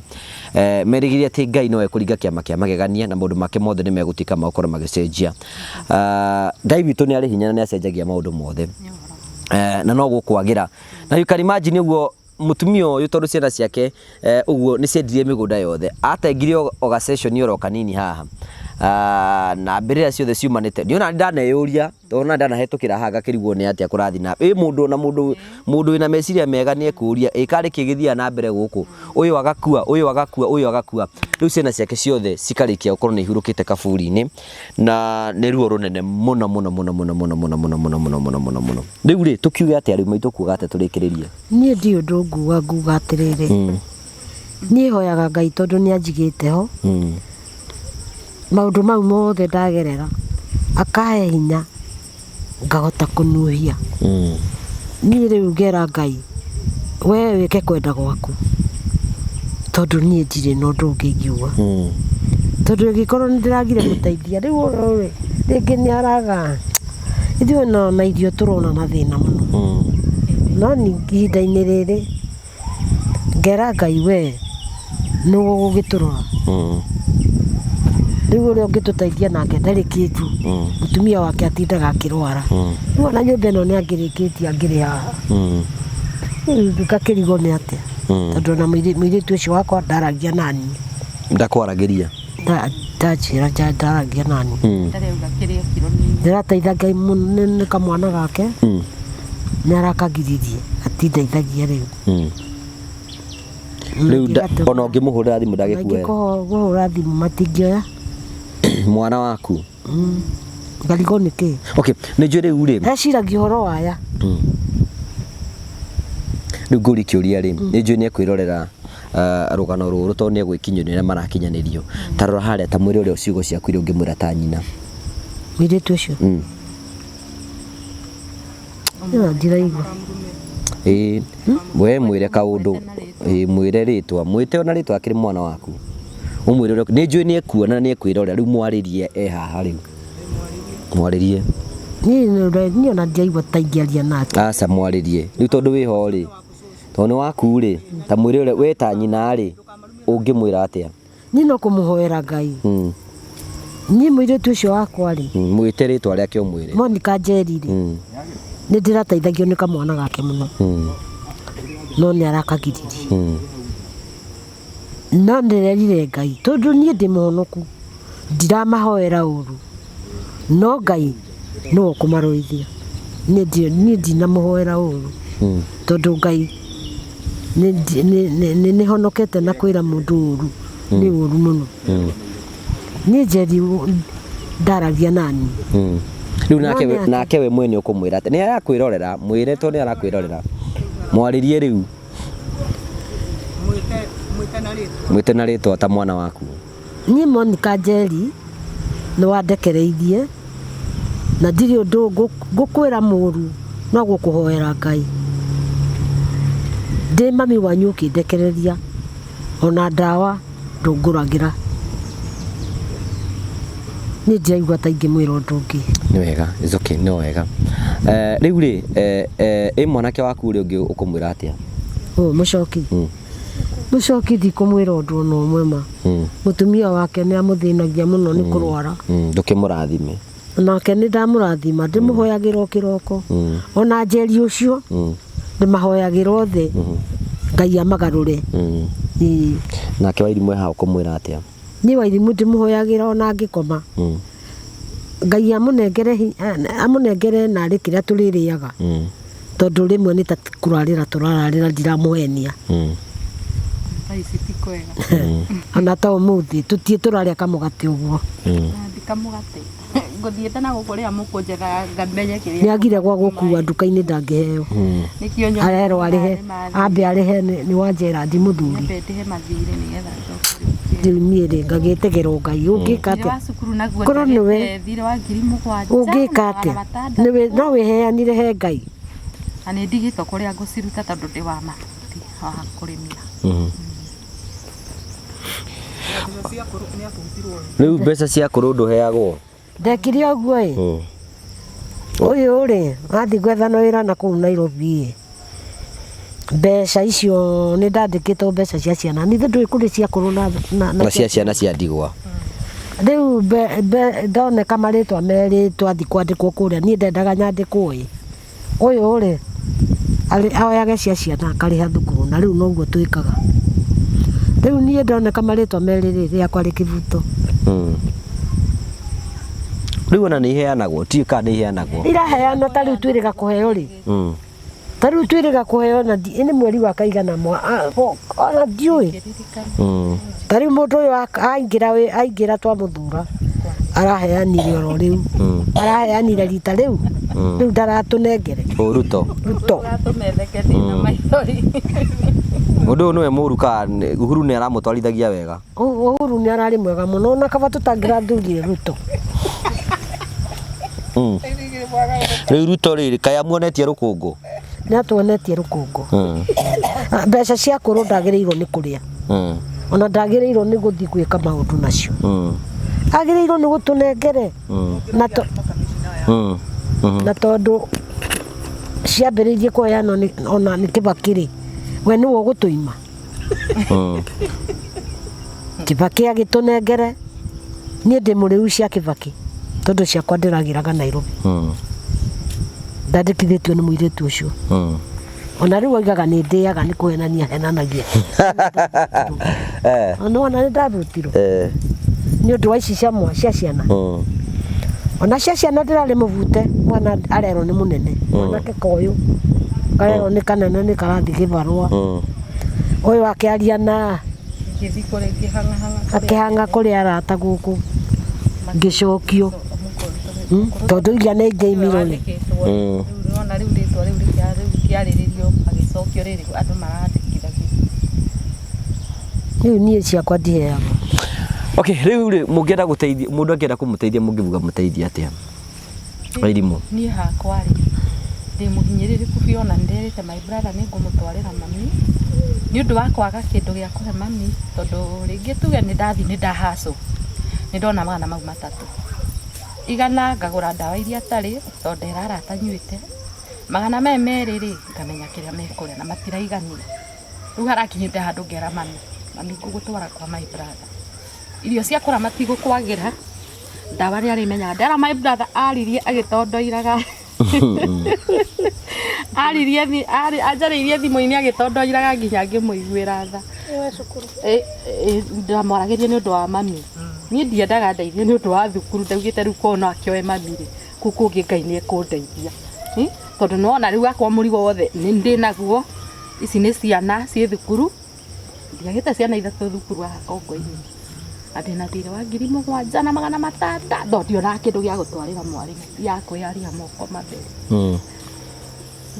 merĩgĩrĩire atĩ Ngai no ekũringa kĩama kĩa magegania na maũndũ make mothe nĩ megũtuĩka ma gũkorwo magĩcenjia. Ngai witũ nĩ arĩ hinya na nĩ acenjagia maũndũ mothe, na no gũkwagĩra. Na you can imagine ũguo mũtumia ũyũ tondũ ciana ciake ũguo nĩ ciendirie mĩgũnda yothe, atengire o ga session oro kanini haha, na mbĩrĩra ciothe ciumanĩte, niĩ ona ndaneyũria tondũ ona ndanahĩtũkĩra haha ngakĩrigwo nĩ atĩa kũrathiĩ na ĩ mũndũ ona mũndũ mũndũ wĩna meciria mega nĩ ekũria ĩ karĩ kĩ gĩthiaga na mbere gũkũ, ũyũ agakua, ũyũ agakua, ũyũ agakua, rĩu ciana ciake ciothe cikarĩkia gũkorwo nĩ ihurũkĩte kaburi-inĩ, na nĩ ruo rũnene mũno mũno mũno mũno mũno mũno mũno mũno mũno mũno mũno mũno. Rĩu rĩ tũkiuge atĩa rĩu maitũ kuuga atĩa tũrĩkĩrĩrie? Niĩ ndirĩ ũndũ nguga nguga atĩrĩrĩ, niĩ hoyaga Ngai tondũ nĩ anjigĩte ho, maũndũ mau mothe ndagerera, akahe hinya ngahota kũnuhia. Niĩ rĩu ngera Ngai, we wĩke kwenda gwaku, tondũ niĩ ndirĩ na ũndũ ũngĩ ingiuga. Tondũ ĩngĩkorwo nĩ ndĩragire mũteithia, rĩu ũyũ rĩ, rĩngĩ nĩ araga, ithuĩ ona irio tũrona na thĩna mũno. No ningĩ ihinda-inĩ rĩrĩ, ngera Ngai we nĩwe ũgũgĩtũrora. Rĩu ũrĩa ũngĩtũteithia nake ndarĩ kĩndũ, mũtumia wake atindaga akĩrwara. Rĩu ona nyũmba ĩno nĩ angĩrĩkĩtie angĩrĩ haha. Rĩu ngakĩrigwo nĩ atĩa, tondũ ona mũirĩtu ũcio wakwa ndaragia naniĩ. Ndakwaragĩria? Ndanjĩra ndaragia naniĩ. Ndarauga kĩrĩa ekirwo nĩ Ndĩrateitha Ngai mũno nĩ kamwana gake, nĩ arakagiririe, gatindeithagia rĩu. Rĩu ona ũngĩmũhũrĩra thimũ ndagĩkuoya? Kũhũra thimũ matingĩoya. Mwana waku? Ngarigwo nĩ kĩ? Okay, nĩ njũĩ rĩu rĩ. Eciragia ũhoro waya. Rĩu ngũrie kĩũria rĩ, nĩ njũĩ nĩ ekwĩrorera rũgano rũrũ tondũ nĩ egwĩkinyĩrio nĩ arĩa marakinyanĩrio. Ta rora harĩa ta mwĩre ũrĩa ciugo ciaku iria ũngĩmwĩra ta nyina. Mũirĩtu ũcio? Ĩyo ndiraigua. Ĩĩ, we mwĩre kaũndũ, ĩĩ mwĩre rĩtwa, mwĩte ona rĩtwa akĩrĩ mwana waku. Ũmwĩre ũrĩa, nĩ njũĩ nĩ ekuona na nĩ ekwĩrorera, rĩu mwarĩrie e haha rĩu. Mwarĩrie. Niĩ ona ndiraigua ta ingĩaria nake. Aca mwarĩrie. Rĩu tondũ wĩho rĩ, tondũ nĩ waku rĩ, ta mwĩre ũrĩa, we ta nyina rĩ, ũngĩmwĩra atĩa? Niĩ no kũmũhoera Ngai. Niĩ mũirĩtu ũcio wakwa rĩ, Mwĩte rĩtwa rĩake ũmwĩre. Monica Njeri rĩ, nĩ ndĩrateithagio nĩ kamwana gake mũno. No nĩ arakagiririe. No ndĩrerire Ngai tondũ niĩ ndĩ mũhonoku, ndiramahoera ũru, no Ngai nĩwe ũkũmarũithia. Niĩ ndinamũhoera ũru, tondũ Ngai nĩ honokete na kwĩra mũndũ ũru nĩ ũru mũno. Niĩ Njeri ndaragia nani. Rĩu nake we mwene ũkũmwĩra atĩa? Nĩ arakwĩrorera, mwĩre tondũ nĩ arakwĩrorera. Mwarĩrie rĩu. Mwĩte na rĩtwa ta mwana waku. Niĩ Monica Njeri nĩ wandekereirie na ndirĩ ũndũ ngũkwĩra mũru no gũkũhoera Ngai. Ndĩ mami wanyu ũkĩndekereria ona ndawa ndũngũragĩra. Niĩ ndiraigua ta ingĩmwĩra ũndũ ũngĩ. Nĩ wega, it's okay, nĩ wega. Rĩu rĩ, ĩ mwanake waku ũrĩa ũngĩ ũkũmwĩra atĩa? Ũyũ Mũcoki? Mũcoki ndikũmwĩra ũndũ ona ũmwe ma. Mũtumia wake nĩ amũthĩnagia mũno nĩ kũrwara. Ndũkĩmũrathime. Nake nĩ ndamũrathima, ndĩmũhoyagĩra o kĩroko. Ona Njeri ũcio, ndĩmahoyagĩra othe, Ngai amagarũre. Ĩĩ. Nake Wairimũ e haha ũkũmwĩra atĩa? Niĩ Wairimũ ndĩmũhoyagĩra ona angĩkoma. Ngai amũnengere narĩ kĩrĩa tũrĩrĩaga. Tondũ rĩmwe nĩ ta kũrarĩra tũrararĩra ndiramũhenia. Thaa ici ti kwega. Ona ta ũmũthĩ tũtiĩ tũrarĩa kamũgate ũguo. Ndi kamũgate. Ngũthiĩte na gũkũ rĩrĩa mũkũnjetha ngamenye kĩrĩa. Nĩ agire gwa gũkua nduka-inĩ ndangĩheo. Nĩkĩo nyonaga Arerwo arĩhe, nĩ mathiĩ. ambe arĩhe nĩ wa Gerald mũthuri. Nyambe ndĩhe mathirĩ nĩgetha njoke. Rĩu niĩ rĩ ngagĩtegera Ngai ũngĩka Thirĩ atĩa? wa cukuru naguo Korwo nĩwe njagĩte thirĩ wa 7,000 ũngĩka na atĩa? magana matandatũ. Nĩwe no wĩheanire he Ngai. Na nĩ ndigĩtwo kũrĩa ngũciruta tondũ ndĩ wa mahuti wa kũrĩmĩra. Rĩu mbeca cia kũrũ ndũheagwo? Ndekire ũguo ĩ. Ũyũ rĩ athiĩ gwethana wĩra na kũu Nairobi ĩ, mbeca icio nĩ ndandĩkĩtwo mbeca cia ciana. Ningĩ ndũĩ kũrĩ cia kũrũ na cia ciana cia ndigwa. Rĩu ndoneka marĩtwa merĩ twathiĩ kwandĩkwo kũrĩa, niĩ ndendaga nyandĩkwo ĩ, ũyũ rĩ oyage cia ciana akarĩha thukuru na rĩu noguo twĩkaga. Rĩu niĩ ndoneka marĩtwa merĩ rĩ, rĩakwa rĩkĩbutwo. Rĩu ona nĩ iheanagwo, tiũĩ kana nĩ iheanagwo. Iraheanwo ta rĩu twĩrĩga kũheo rĩ. Ta rĩu twĩrĩga kũheo na nĩ mweri wa kaigana ona ndiũĩ. Ta rĩu mũndũ ũyũ aingĩra twamũthura araheanire oro rĩu. Araheanire rita rĩu. Rĩu ndaratũnengere. Ũ Ruto. Ruto. Ũratũmetheke ndĩna maithori. Mũndũ ũyũ nĩwe mũru kana Uhuru nĩ aramũtwarithagia wega? Uhuru nĩ ararĩ mwega mũno ona kaba tũtangĩrathurire Ruto. Rĩu Ruto rĩrĩ kaĩ amuonetie rũkũngũ? Nĩ atuonetie rũkũngũ. Mbeca cia kũrũ ndagĩrĩirwo nĩ kũrĩa. Ona ndagĩrĩirwo nĩ gũthiĩ gwĩka maũndũ nacio. Agĩrĩirwo nĩ gũtũnengere. Na tondũ ciambĩrĩirie kũheanwo ona nĩ Kibaki rĩ, we nĩwe ũgũtũima. Kibaki agĩtũnengere, niĩ ndĩ mũrĩu cia Kibaki tondũ ciakwa ndĩragĩraga Nairobi. Ndandĩkithĩtio nĩ mũirĩtu ũcio. Ona rĩu oigaga nĩ ndĩaga nĩ kũhenania henanagia. Nĩwona nĩ ndarutirwo. Nĩ ũndũ wa ici cia cia ciana. Ona cia ciana ndĩrarĩ mũbute, mwana arerwo nĩ mũnene. Mwanake koyũ karerwo nĩ kanene nĩ karathiĩ kĩbarũa. Ũyũ akĩaria na Ngĩthiĩ kũrĩ ngĩhang'ahang'a kũrĩ akĩhang'a kũrĩ arata gũkũ ngĩcokio. Tondũ iria nĩ ingĩimirwo rĩ. Rĩu nĩwona rĩu rĩtwa rĩu rĩkĩarĩrĩrio agĩcokio rĩrĩ andũ marandĩkithagio. Rĩu niĩ ciakwa ndiheagwo. Okay, rĩu rĩ mũngĩenda gũteithia mũndũ angĩenda kũmũteithia mũngĩbuga mũteithia atĩa? Wairimũ. Niĩ hakwa rĩ ndĩ mũhinyĩrĩrĩku biũ ona nĩnderĩte my brother nĩ ngũmũtwarĩra mami nĩ ũndũ wa kwaga kĩndũ gĩa kũhe mami tondũ rĩngĩ tuge nĩ ndathiĩ nĩ ndahacũ nĩ ndona 300 100 ngagũra ndawa iria atarĩ tondũ nderara atanyuĩte 200 rĩ ngamenya kĩrĩa mekũrĩa na matiraiganire. Rĩu harakinyĩte handũ ngera mami, mami ngũgũtwara kwa my brother. Irio cia kũrĩa matigũkwagĩra, ndawa nĩ arĩmenyaga. Ndera my brother aririe agĩtondoiraga. Aririe anjarĩirie thimũ-inĩ agĩtondoiraga nginya ngĩmũiguĩra tha. Ndamwaragĩria nĩ ũndũ wa mami. Niĩ ndiendaga ndeithio nĩ ũndũ wa thukuru, ndaugĩte rĩu korwo no akĩoe mami rĩ, kũu kũngĩ Ngai nĩ ekũndeithia. Tondũ nĩwona rĩu akwa mũrigo wothe nĩ ndĩ naguo, ici nĩ ciana ciĩ thukuru, ndiagĩte ciana 3 thukuru haha Kongo-inĩ. Na ndĩna thirĩ wa 7,600 tondũ ndionaga kĩndũ gĩa gũtwarĩra mwarimũ, ya kwĩyaria moko matheri.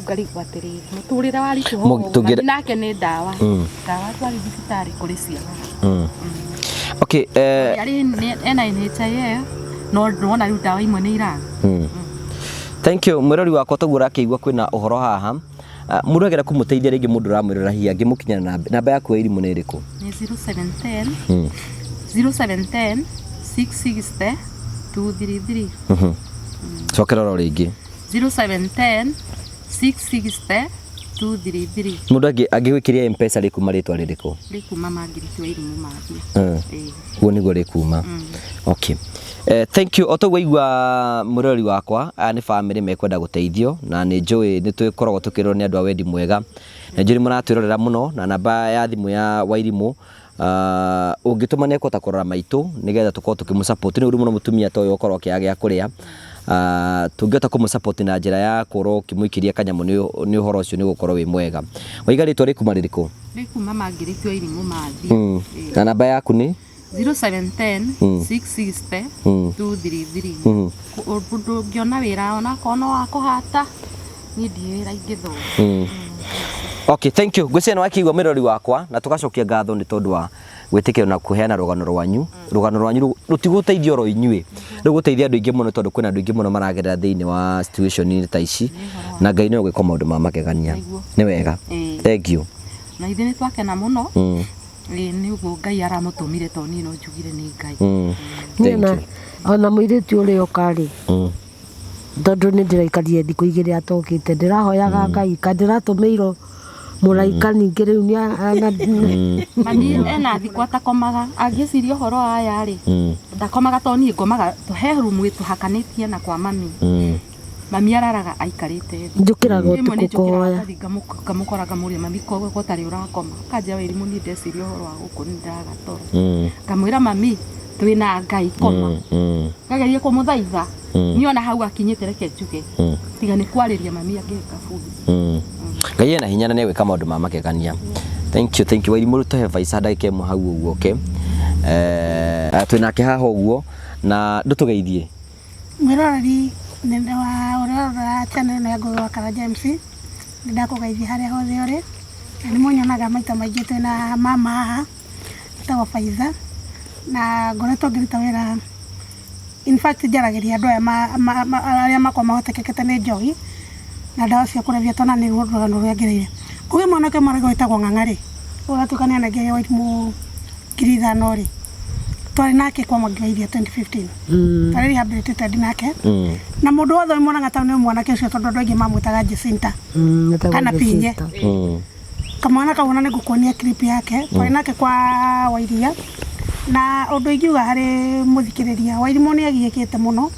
Ngarigwo atĩrĩrĩ, mũtũrĩre wa ritũ mami nake nĩ ndawa. Ndawa twari thibitarĩ kũrĩ ciana. Okay, Arĩ ena NHIF, no ndona rĩu ndawa imwe nĩ iraga. Thank you mwĩrori wakwa toguo ũrakĩigua kwĩna ũhoro haha. Mũndũ agera kũmũteithia rĩngĩ mũndũ ũramwĩrora hihi angĩmũkinyĩra namba yaku ya irimũ nĩ ĩrĩkũ? Nĩ 0710 0710 660 233. Cokera oro rĩngĩ. 0710 660 233. Mũndũ angĩgwĩkĩria M-Pesa rĩkuma rĩtwa rĩrĩkũ? Rĩkuma Margaret wa Irimũ Mathia. Guo nĩguo rĩkuma. Okay. Thank you. Otoguo waigua mũrori wakwa, aya nĩ family mekwenda gũteithio na nĩ njũĩ nĩ tũkoragwo tũkĩrorwo nĩ andũ a wendi mwega. Na njũĩ nĩ mũratwĩrorera mũno na namba ya thimũ ya Wairimũ ũngĩtũma nĩ ekũhota kũrora maitũ nĩgetha tũkorwo tũkĩmũ support. Nĩ ũru mũno mũtumia ta ũyũ ũkorwo akĩaga gĩa kũrĩa. Tũngĩhota kũmũ support na njĩra ya gũkorwo ũkĩmũikĩria kanyamũ nĩ ũhoro ũcio nĩ ũgũkorwo wĩ mwega. Waiga rĩtwa rĩkuma rĩrĩkũ? Rĩkuma Margaret wa Irimũ Mathia. Na namba yaku nĩ? 0710 660 233. Ũndũ ũngĩona wĩra onakorwo no wa kũhata, niĩ ndiĩ wĩra ingĩthũka. Okay, thank you. Ngwĩciria nĩ wakĩigua mwĩrori wakwa, na tũgacokia ngatho nĩ tondũ wa gwĩtĩkĩra na kũheana rũgano rwanyu. Rũgano rwanyu rũtigũteithia oro inyuĩ, rũgũteithia andũ aingĩ mũno, tondũ kwĩna andũ aingĩ mũno maragerera thĩinĩ wa situation ta ici, na Ngai nĩwe ũgwĩka maũndũ ma magegania. Nĩ wega. Thank you. Na ithuĩ nĩ twakena mũno. Ĩĩ, nĩ ũguo Ngai aramũtũmire, tondũ niĩ no njugire nĩ Ngai. Thank you. Ona mũirĩtu ũrĩa oka rĩ, tondũ nĩ ndĩraikarire thikũ igĩrĩ atokĩte, ndĩrahoyaga Ngai ka ndĩratũmĩirwo mũraika ningĩ rĩu nĩ Mami ena thikũ atakomaga angĩciria ũhoro wa aya rĩ, ndakomaga, tondũ niĩ ngomaga he rumu tũhakanĩtie na kwa mami. Mami araraga aikarĩte thĩ. Njũkĩraga Rĩmwe nĩ ũtukũ njũkĩraga kũhoya. ngathiĩ ngamũkora, ngamũria, "Mami, ko gũtarĩ ũrakoma?" Akanjĩra, "Wĩrimũ, niĩ ndeciria ũhoro wa gũkũ nĩ ndĩraga toro." Ngamwĩra, "Mami, twĩna Ngai, koma." Ngageria kũmũthaitha niĩ ona hau akinyĩte, reke njuge tiga nĩ kwarĩria mami angĩka buthi. Ngai ena hinya na nĩ egwĩka maũndũ ma magegania. Thank you, thank you. Wairimũ, tũhe vaica ndagĩka ĩmwe hau ũguo. Okay, twĩnake haha ũguo na ndũtũgeithie. Mwĩroreri nĩ wa ũrĩa ũrora channel ĩno ya Ngugi wa Karanja MC, nĩ ndakũgeithia harĩa hothe ũrĩ, na nĩ mũnyonaga maita maingĩ twĩna mama haha etagwo Faiza, na ngoretwo ngĩruta wĩra. In fact, njaragĩria andũ aya arĩa makoragwo mahotekekete nĩ njohi na ndawa cia kũrebia, tondũ nĩ ruo rũgano rũrĩa ngereire. Kũgĩ mwanake ũmwe arauga wĩtagwo Ng'ang'a rĩ, ũratuĩka nĩ anengeire Wairimũ 5,000 rĩ, twarĩ nake kwa Mwangi wa Iria 2015, twarĩ rehabilitated nake, na mũndũ wothe ũmwonaga ta nĩ mwanake ũcio, tondũ andũ aingĩ mamwĩtaga Jacinta kana Pinye. Kamwana kau ona nĩ ngũkuonia clip yake twarĩ nake kwa Wairia. Na ũndũ ingiuga harĩ mũthikĩrĩria, Wairimũ nĩ agiĩkĩte mũno,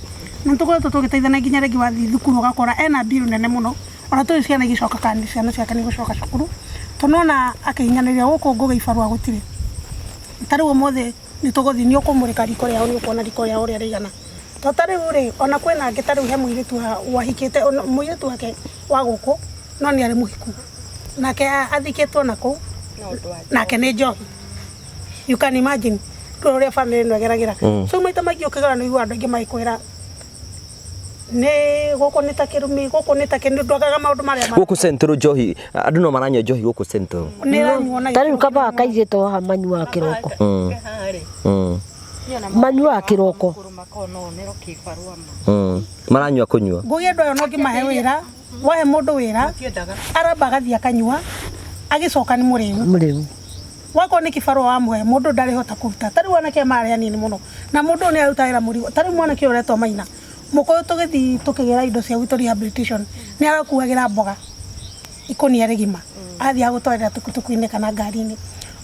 na nĩ tũkoretwo tũgĩteithania nginya rĩngĩ wathiĩ thukuru ũgakora ena mbiru nene mũno, ona tũĩ ciana igĩcoka kana ciana ciake nĩ igũcoka cukuru, tondũ nona akĩhinyanĩrĩria gũkũ Ngũgĩ ibarũa gũtirĩ. Ta rĩu ũmũthĩ nĩ tũgũthiĩ, nĩ ũkũmũrĩka riko rĩao, nĩ ũkuona riko rĩao ũrĩa rĩigana. To ta rĩu rĩ, ona kwĩna angĩ, ta rĩu he mũirĩtu wahikĩte, mũirĩtu wake wa gũkũ, no nĩ arĩ mũhiku nake, athikĩtwo na kũu nake nĩ njohi. You can imagine rĩu ũrĩa family ĩno ĩgeragĩra. So maita maingĩ ũkĩgera nĩ ũiguaga andũ aingĩ magĩkwĩra nĩ gũkũ nĩ ta kĩrumi, gũkũ nĩ ta kĩrumi, ndwagaga maũndũ marĩa Gũkũ Central njohi, andũ no maranyua njohi gũkũ Central. Nĩ ĩranyuo na Ta rĩu kaba kairĩtu haha manyuaga kĩroko, manyuaga kĩroko. Maranyua kũnyua. Ngũgĩ andũ aya no ngĩmahe wĩra, wahe mũndũ wĩra aramba agathiĩ akanyua, agĩcoka nĩ mũrĩu. Mũrĩu. Wakorwo nĩ kĩbarũa wamũhe mũndũ ndarĩhota kũruta. Ta rĩu anake marĩ anini mũno, na mũndũ ũyũ nĩ aruta wĩra mũrigo. Ta rĩu mwanake ũyũ ũretwo Maina Mũkũyũ, tũgĩthiĩ tũkĩgĩra indo cia gwitũ rehabilitation, nĩ arakuagĩra mboga ikũnia rĩgima, athiĩ agũtwarĩra tukutuku-inĩ kana ngari-inĩ.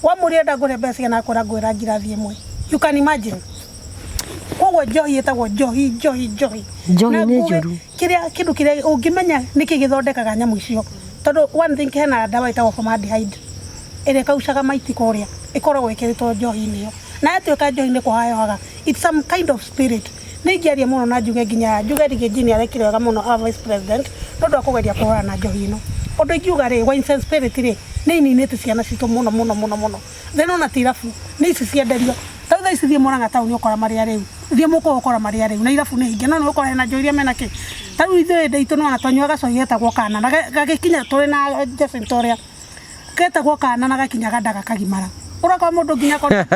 Wamũria enda ngũre mbeca cigana, akwĩra ngwĩra ngirathi ĩmwe. You can imagine. Koguo njohi ĩtagwo njohi, njohi, njohi. Njohi Na nĩ nguge njũru. Kĩrĩa kĩndũ kĩrĩa ũngĩmenya nĩkĩ gĩthondekaga nyamũ icio, tondũ one thing, hena ndawa ĩtagwo formaldehyde ĩrĩa ĩkaucaga maiti kũrĩa, ĩkoragwo ĩkĩrĩtwo njohi-inĩ ĩyo, na yatuĩka njohi nĩ kũhaha yohaga. It's some kind of spirit. Nĩ ingĩaria mũno na njuge nginya njuge Riggy nĩ arekire wega mũno, our vice president, nĩ ũndũ wa kũgeria kũhũrana na njohi ĩno. Ũndũ ingiuga rĩ, wines and spirit rĩ, nĩ ininĩte ciana citũ mũno mũno mũno mũno. Then ona ti irabu nĩ ici cienderio. Ta rĩu thaa ici thiĩ Murang'a taũni ũkora marĩa rĩu, thiĩ Mũkũyũ ũkora marĩa rĩu, na irabu nĩ hinge, no nĩ ũgũkora hena njohi iria mena kĩ. Ta rĩu ithuĩ hĩndĩ itũ nĩwona twanyuaga gacohi getagwo kana, na gagĩkinya tũrĩ na Jacinta ũrĩa getagwo kana, na gakinyaga nda gakagimara, ũrakora mũndũ nginya akona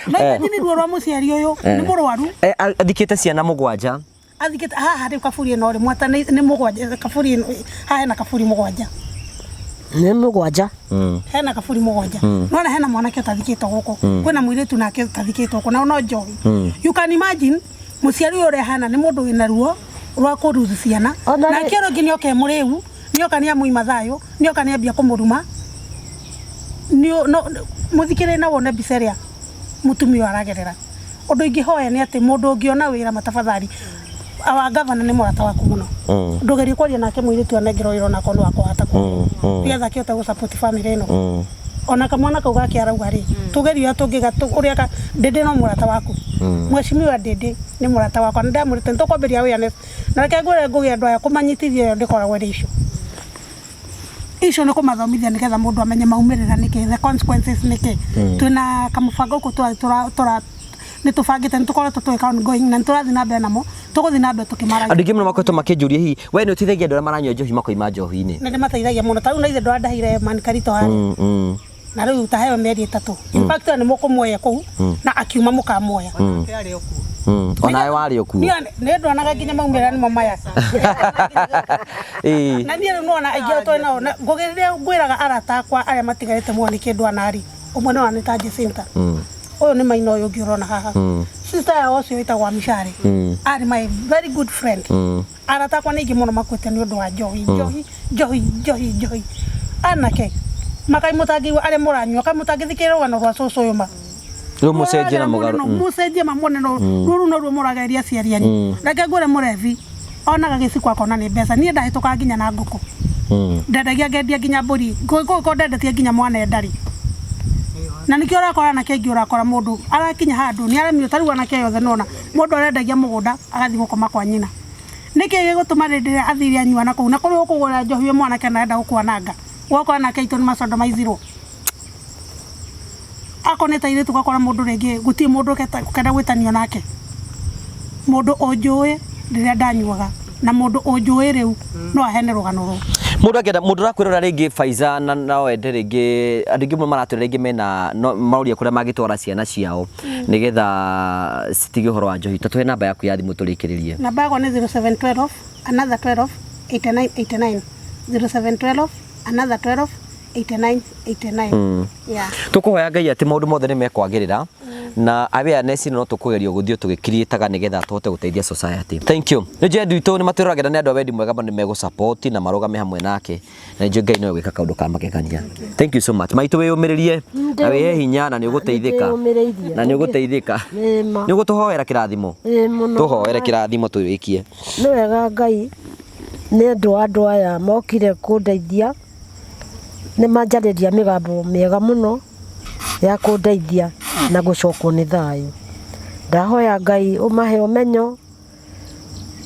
na imagine ruo rwa mũciari ũyũ nĩ mũrwaru. Athikĩte ciana mũgwanja. Athikĩte haha rĩu kaburi ĩno rĩ, mwata nĩ mũgwanja kaburi ĩno. Haha hena kaburi mũgwanja. Nĩ mũgwanja. Hena kaburi mũgwanja. Nona hena mwanake ũtathikĩtwo gũkũ, kwĩna mũirĩtu nake ũtathikĩtwo gũkũ, nao no njohi. You can imagine mũciari ũyũ ũrĩa ahana, nĩ mũndũ wĩna ruo rwa kũruthi ciana. Ona Nake ũrĩa ũngĩ nĩoka e mũrĩu, nĩoka nĩ amũima thayũ, nĩoka nĩambia kũmũruma. No mũthikĩrĩrie na wone mbica ĩrĩa mũtumia ũyũ aragerera. Ũndũ ingĩhoya nĩ atĩ mũndũ ũngĩona wĩra matafadhali, our governor nĩ mũrata waku mũno, ndũgerie kwaria nake, mũirĩtu anengerwo wĩra onakorwo nĩ wakũhata kũrĩa, nĩgetha akĩhote gũ support family ĩno. Ona kamwana kau gake arauga rĩ, tũgerie ũrĩa tũngĩga ũrĩa Ndĩndĩ no mũrata waku, mheshimiwa Ndĩndĩ nĩ mũrata wakwa, nĩ ndamwĩrĩte nĩ tũkwambĩrĩria awareness. Na reke ngwĩre Ngũgĩ, andũ aya kũmanyitithia ĩyo ndĩkoragwo ĩrĩ issue. Icio nĩ kũmathomithia nĩgetha mũndũ amenye maumĩrĩra nĩkĩ, the consequences nĩkĩ. Twĩna kamũbango gũkũ tũra tũra tũra nĩ tũbangĩte, nĩ tũkoretwo tũgĩka ongoing na nĩ tũrathiĩ na mbere namo, tũgũthiĩ na mbere tũkĩmaragia. Andũ aingĩ mũno makoretwo makĩnjũria, hihi we nĩ ũteithagia andũ arĩa maranyua njohi makoima njohi-inĩ? Nĩ ndĩmateithagia mũno. Ta rĩu na ithe ndwandahire man karito harĩa na rĩu taheo mĩeri 3. In fact, nĩ mũkũmuoya kũu na akiuma mũkamuoya. Onawe warĩ o kuo? Niĩ nĩ ndonaga nginya maumĩrĩra nĩmo maya. Na niĩ rĩu nĩwona aingĩ arĩa tũrĩ nao na ngũgĩrĩria ngwĩraga arata akwa arĩa matigarĩte muoyo nĩkĩ ndwanarĩ ũmwe nĩwona nĩ ta Jacinta, ũyũ nĩ maina, ũyũ ũngĩ ũrona haha, sister yao ũcio wĩtagwo Amishari, arĩ my very good friend. Arata akwa nĩ aingĩ mũno makuĩte nĩ ũndũ wa njohi, njohi, njohi, njohi, njohi. Anake makai mũtangĩigua arĩa mũranyua, kaĩ mũtangĩthikĩrĩria rũgano rwa cũcũ ũyũ ma? Rĩu mũcenjie na mũgarũ. Mũcenjie ma muone no rũrũ noruo mũrageria aciari anyu. Reke ngwĩre, mũrebi onaga gĩciko akona nĩ mbeca. Niĩ ndahĩtũkaga nginya na ngũkũ, ndendagia, ngendia nginya mbũri, ngũkũ ndendetie nginya mwana ndarĩ. Na nĩkĩo ũrakora anake aingĩ, ũrakora mũndũ arakinya handũ nĩ aremirwo. Ta rĩu anake aya othe nĩwona mũndũ arendagia mũgũnda agathiĩ gũkoma kwa nyina. Nĩkĩ gĩgũtũma rĩndĩ ĩrĩa athire anyua na kũu na kũrĩ ũkũgũra njohi wĩ mwanake na arenda gũkwananga? Ũgakora anake aitũ nĩ macondomaizirwo. Akorwo nĩ ta airĩtu, ũgakora mũndũ rĩngĩ gũtirĩ mũndũ ũkenda gwĩtanio nake. Mũndũ ũnjũĩ rĩrĩa ndanyuaga na mũndũ ũnjũĩ rĩu no ahene rũgano rũu. Mũndũ angĩenda, mũndũ ũrakwĩrora rĩngĩ Faiza, na no ende rĩngĩ, andũ aingĩ mũno maratwĩra rĩngĩ mena no maroria kũrĩa mangĩtwara ciana ciao nĩgetha citige ũhoro wa njohi. Ta tũhe namba yaku ya thimũ tũrĩkĩrĩrie. Namba yakwa nĩ 0712 another 12 89 89, 0712 another 12 89 89, yeah. Tũkũhoya Ngai atĩ maũndũ mothe nĩ mekwagĩrĩra na awareness ĩno no tũkũgeria gũthiĩ tũgĩkiriĩtaga nĩgetha tũhote gũteithia society. Thank you. Nĩ njũĩ andũ aitũ nĩ matwĩroragĩra, nĩ andũ a wendi mwega mũno, nĩ megũ-support na marũgame hamwe nake, na nĩ njũĩ Ngai no egwĩka kaũndũ ka magegania. Thank you so much. Maitũ, wĩyũmĩrĩrie na wĩhe hinya na nĩ ũgũteithĩka. Nĩndĩyũmĩrĩirie. Na nĩ ũgũteithĩka. Ĩĩ ma. Nĩ ũgũtũhoera kĩrathimo? Ĩĩ mũno. Tũhoere kĩrathimo tũrĩkie. Nĩ wega Ngai nĩ ũndũ wa andũ aya mokire kũndeithia, nĩ manjarĩria mĩgambo mĩega mũno ya kũndeithia na gũcokwo nĩ thayũ. Ndahoya Ngai ũmahe ũmenyo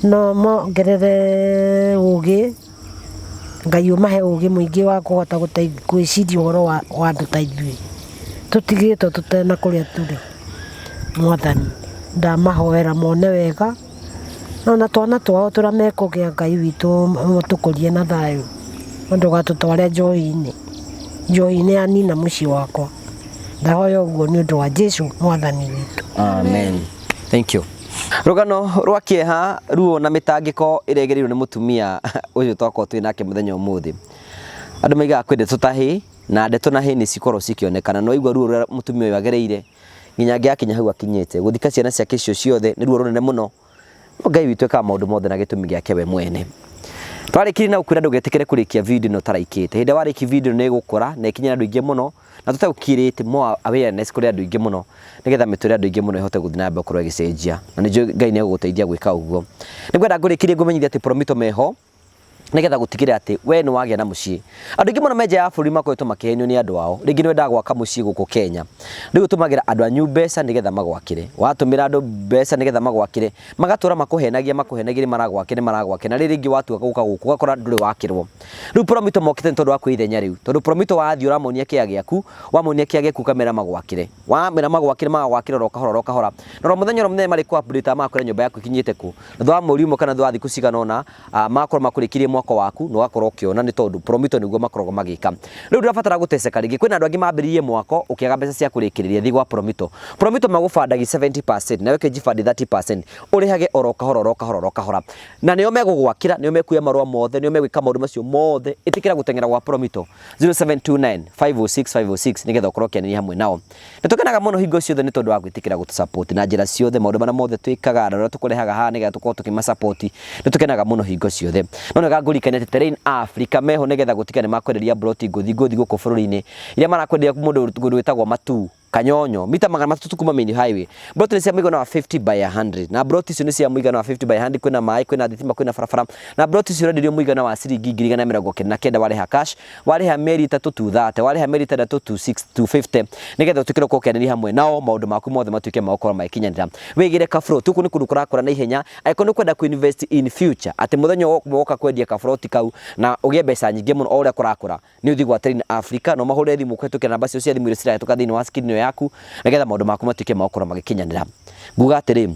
na ũmongerere ũgĩ, Ngai ũmahe ũgĩ mũingĩ wa kũhota gwĩciria ũhoro wa andũ ta ithuĩ tũtigĩtwo tũtena kũrĩa tũrĩ. Mwathani ndamahoera mone wega ona twana twao tũrĩa mekũgĩa, Ngai witũ ũtũkũrie na thayũ na ndũgatũtware njohi-inĩ. Njohi nĩ yanina mũciĩ wakwa. Ndahoya ũguo nĩ ũndũ wa Jesu Mwathani witũ. Amen. Thank you. Rũgano rwa kĩeha, ruo na mĩtangĩko ĩrĩa ĩgereirwo nĩ mũtumia ũyũ twakorwo twĩ nake mũthenya ũmũthĩ. Andũ maigaga kwĩ ndeto ta hĩ, na ndeto na hĩ nĩ cikoragwo cikĩonekana. No waigua ruo rũrĩa mũtumia ũyũ agereire nginya angĩgakinya hau akinyĩte, gũthika ciana ciake icio ciothe nĩ ruo rũnene mũno. No Ngai witũ ekaga maũndũ mothe na gĩtũmi gĩake we mwene. Twarĩkirie na gũkwĩra ndũgetĩkĩre kũrĩkia video ĩno ũtaraikĩte. Hĩndĩ ĩrĩa warĩkia video ĩno nĩ ĩgũkũra na ĩkinyĩre andũ aingĩ mũno, na tũhote gũ create more awareness kũrĩ andũ aingĩ mũno nĩgetha mĩtũrĩre ya andũ aingĩ mũno ĩhote gũthiĩ na mbere gũkorwo ĩgĩcenjia. Na nĩ njũĩ Ngai nĩ egũgũteithia gwĩka ũguo. Nĩ ngwenda ngũrĩkĩrie ngũmenyithie atĩ Promito meho nĩgetha gũtigĩrĩra atĩ we nĩ wagĩa na mũciĩ. Andũ aingĩ mũno me nja ya bũrũri makoretwo makĩhenio nĩ andũ ao. Rĩngĩ nĩ wendaga gwaka mũciĩ gũkũ Kenya. Rĩu ũtũmagĩra andũ anyu mbeca nĩgetha magwakĩre. Watũmĩra andũ mbeca nĩgetha magwakĩre, magatũra makũhenagia makũhenagia nĩ maragwakĩra nĩ maragwakĩra, na rĩrĩ rĩngĩ watua gũka gũkũ ũgakora ndũrĩ wakĩrwo. Rĩu Promito mokĩte nĩ tondũ wa kuoya ithenya rĩu. Tondũ Promito wathiĩ ũramonia kĩea gĩaku, wamonia kĩea gĩaku ũkamera magwakĩre. Wamera magwakĩre, magagwakĩra oro kahora oro kahora. Na oro mũthenya oro mũthenya marĩ kũ update magakwĩra nyũmba yaku ĩkinyĩte kũ. Na thutha wa mweri ũmwe kana thutha wa thikũ cigana ũna, magakorwo makũrĩkĩrie mwako waku na ũgakorwo ũkĩona nĩ tondũ Promito nĩguo makoragwo magĩka. Rĩu ndũrabatara gũteceka rĩngĩ. Kwĩna andũ angĩ mambĩrĩirie mwako ũkĩaga mbeca cia kũrĩkĩrĩria, thiĩ gwa Promito. Promito magũbandagi 70% nawe ũkĩnjibandi 30%, ũrĩhage oro kahora oro kahora oro kahora. Na nĩo megũgwakĩra, nĩo mekuoya marũa mothe, nĩo megwĩka maũndũ macio mothe. Ĩtĩkĩra gũteng'era gwa Promito 0729 506 506 nĩgetha ũkorwo ũkĩanĩria hamwe nao. Nĩ tũkenaga mũno hingo ciothe nĩ tondũ wa gwĩtĩkĩra gũtũ support na njĩra ciothe, maũndũ marĩa mothe twĩkaga na ũrĩa tũkũrehaga haha nĩgetha tũkorwo tũkĩma support. Nĩ tũkenaga mũno hingo ciothe. No nĩ ngũririkania atĩ Terrain Africa meho nĩgetha gũtiga nĩ makwenderia mburoti ngũthi ngũthi gũkũ bũrũri-inĩ iria marakwenderia mũndũ wĩtagwo Matuu. Kanyonyo mita 300 kuma main highway. Mburoti nĩ cia mũigana wa 50 by 100 na mburoti icio nĩ cia mũigana wa 50 by 100, kwĩna maĩ, kwĩna thitima, kwĩna barabara, na mburoti icio ũrenderio mũigana wa ciringi 199,000 warĩha cash, warĩha mĩeri 3 230, warĩha mĩeri 6 250, nĩgetha ũtuĩke ũkorwo ũkĩaranĩria hamwe nao maũndũ maku mothe matuĩke ma gũkorwo magĩkinyanĩra. Wĩgĩre kaburoti, gũkũ nĩ kũndũ kũrakũra na ihenya, angĩkorwo nĩ ũkwenda kũ invest in future atĩ mũthenya ũmwe woka kwendia kaburoti kau na ũgĩe mbeca nyingĩ mũno o ũrĩa kũrakũra, nĩ ũthiĩ gwa Train Africa na ũmahũrĩre thimũ kũhĩtũkĩra namba cio cia thimũ iria cirahĩtũka thĩinĩ wa screen ĩyo yaku nĩgetha maũndũ maku matuĩke ma gũkorwo magĩkinyanĩra. Nguga atĩrĩ,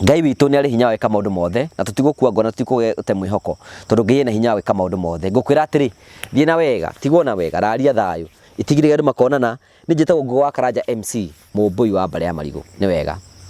Ngai witũ nĩ arĩ hinya wa gwĩka maũndũ mothe na tũtigũkua ngoro na tũtigũte mwĩhoko tondũ Ngai ena hinya wa gwĩka maũndũ mothe. Ngũkwĩra atĩrĩ, thiĩ na wega, tigwo na wega, raria thayũ, itigĩrĩre andũ makonana. Niĩ njĩtagwo Ngũgĩ wa Karanja MC, mũmbũi wa mbarĩ ya marigũ. Nĩ wega.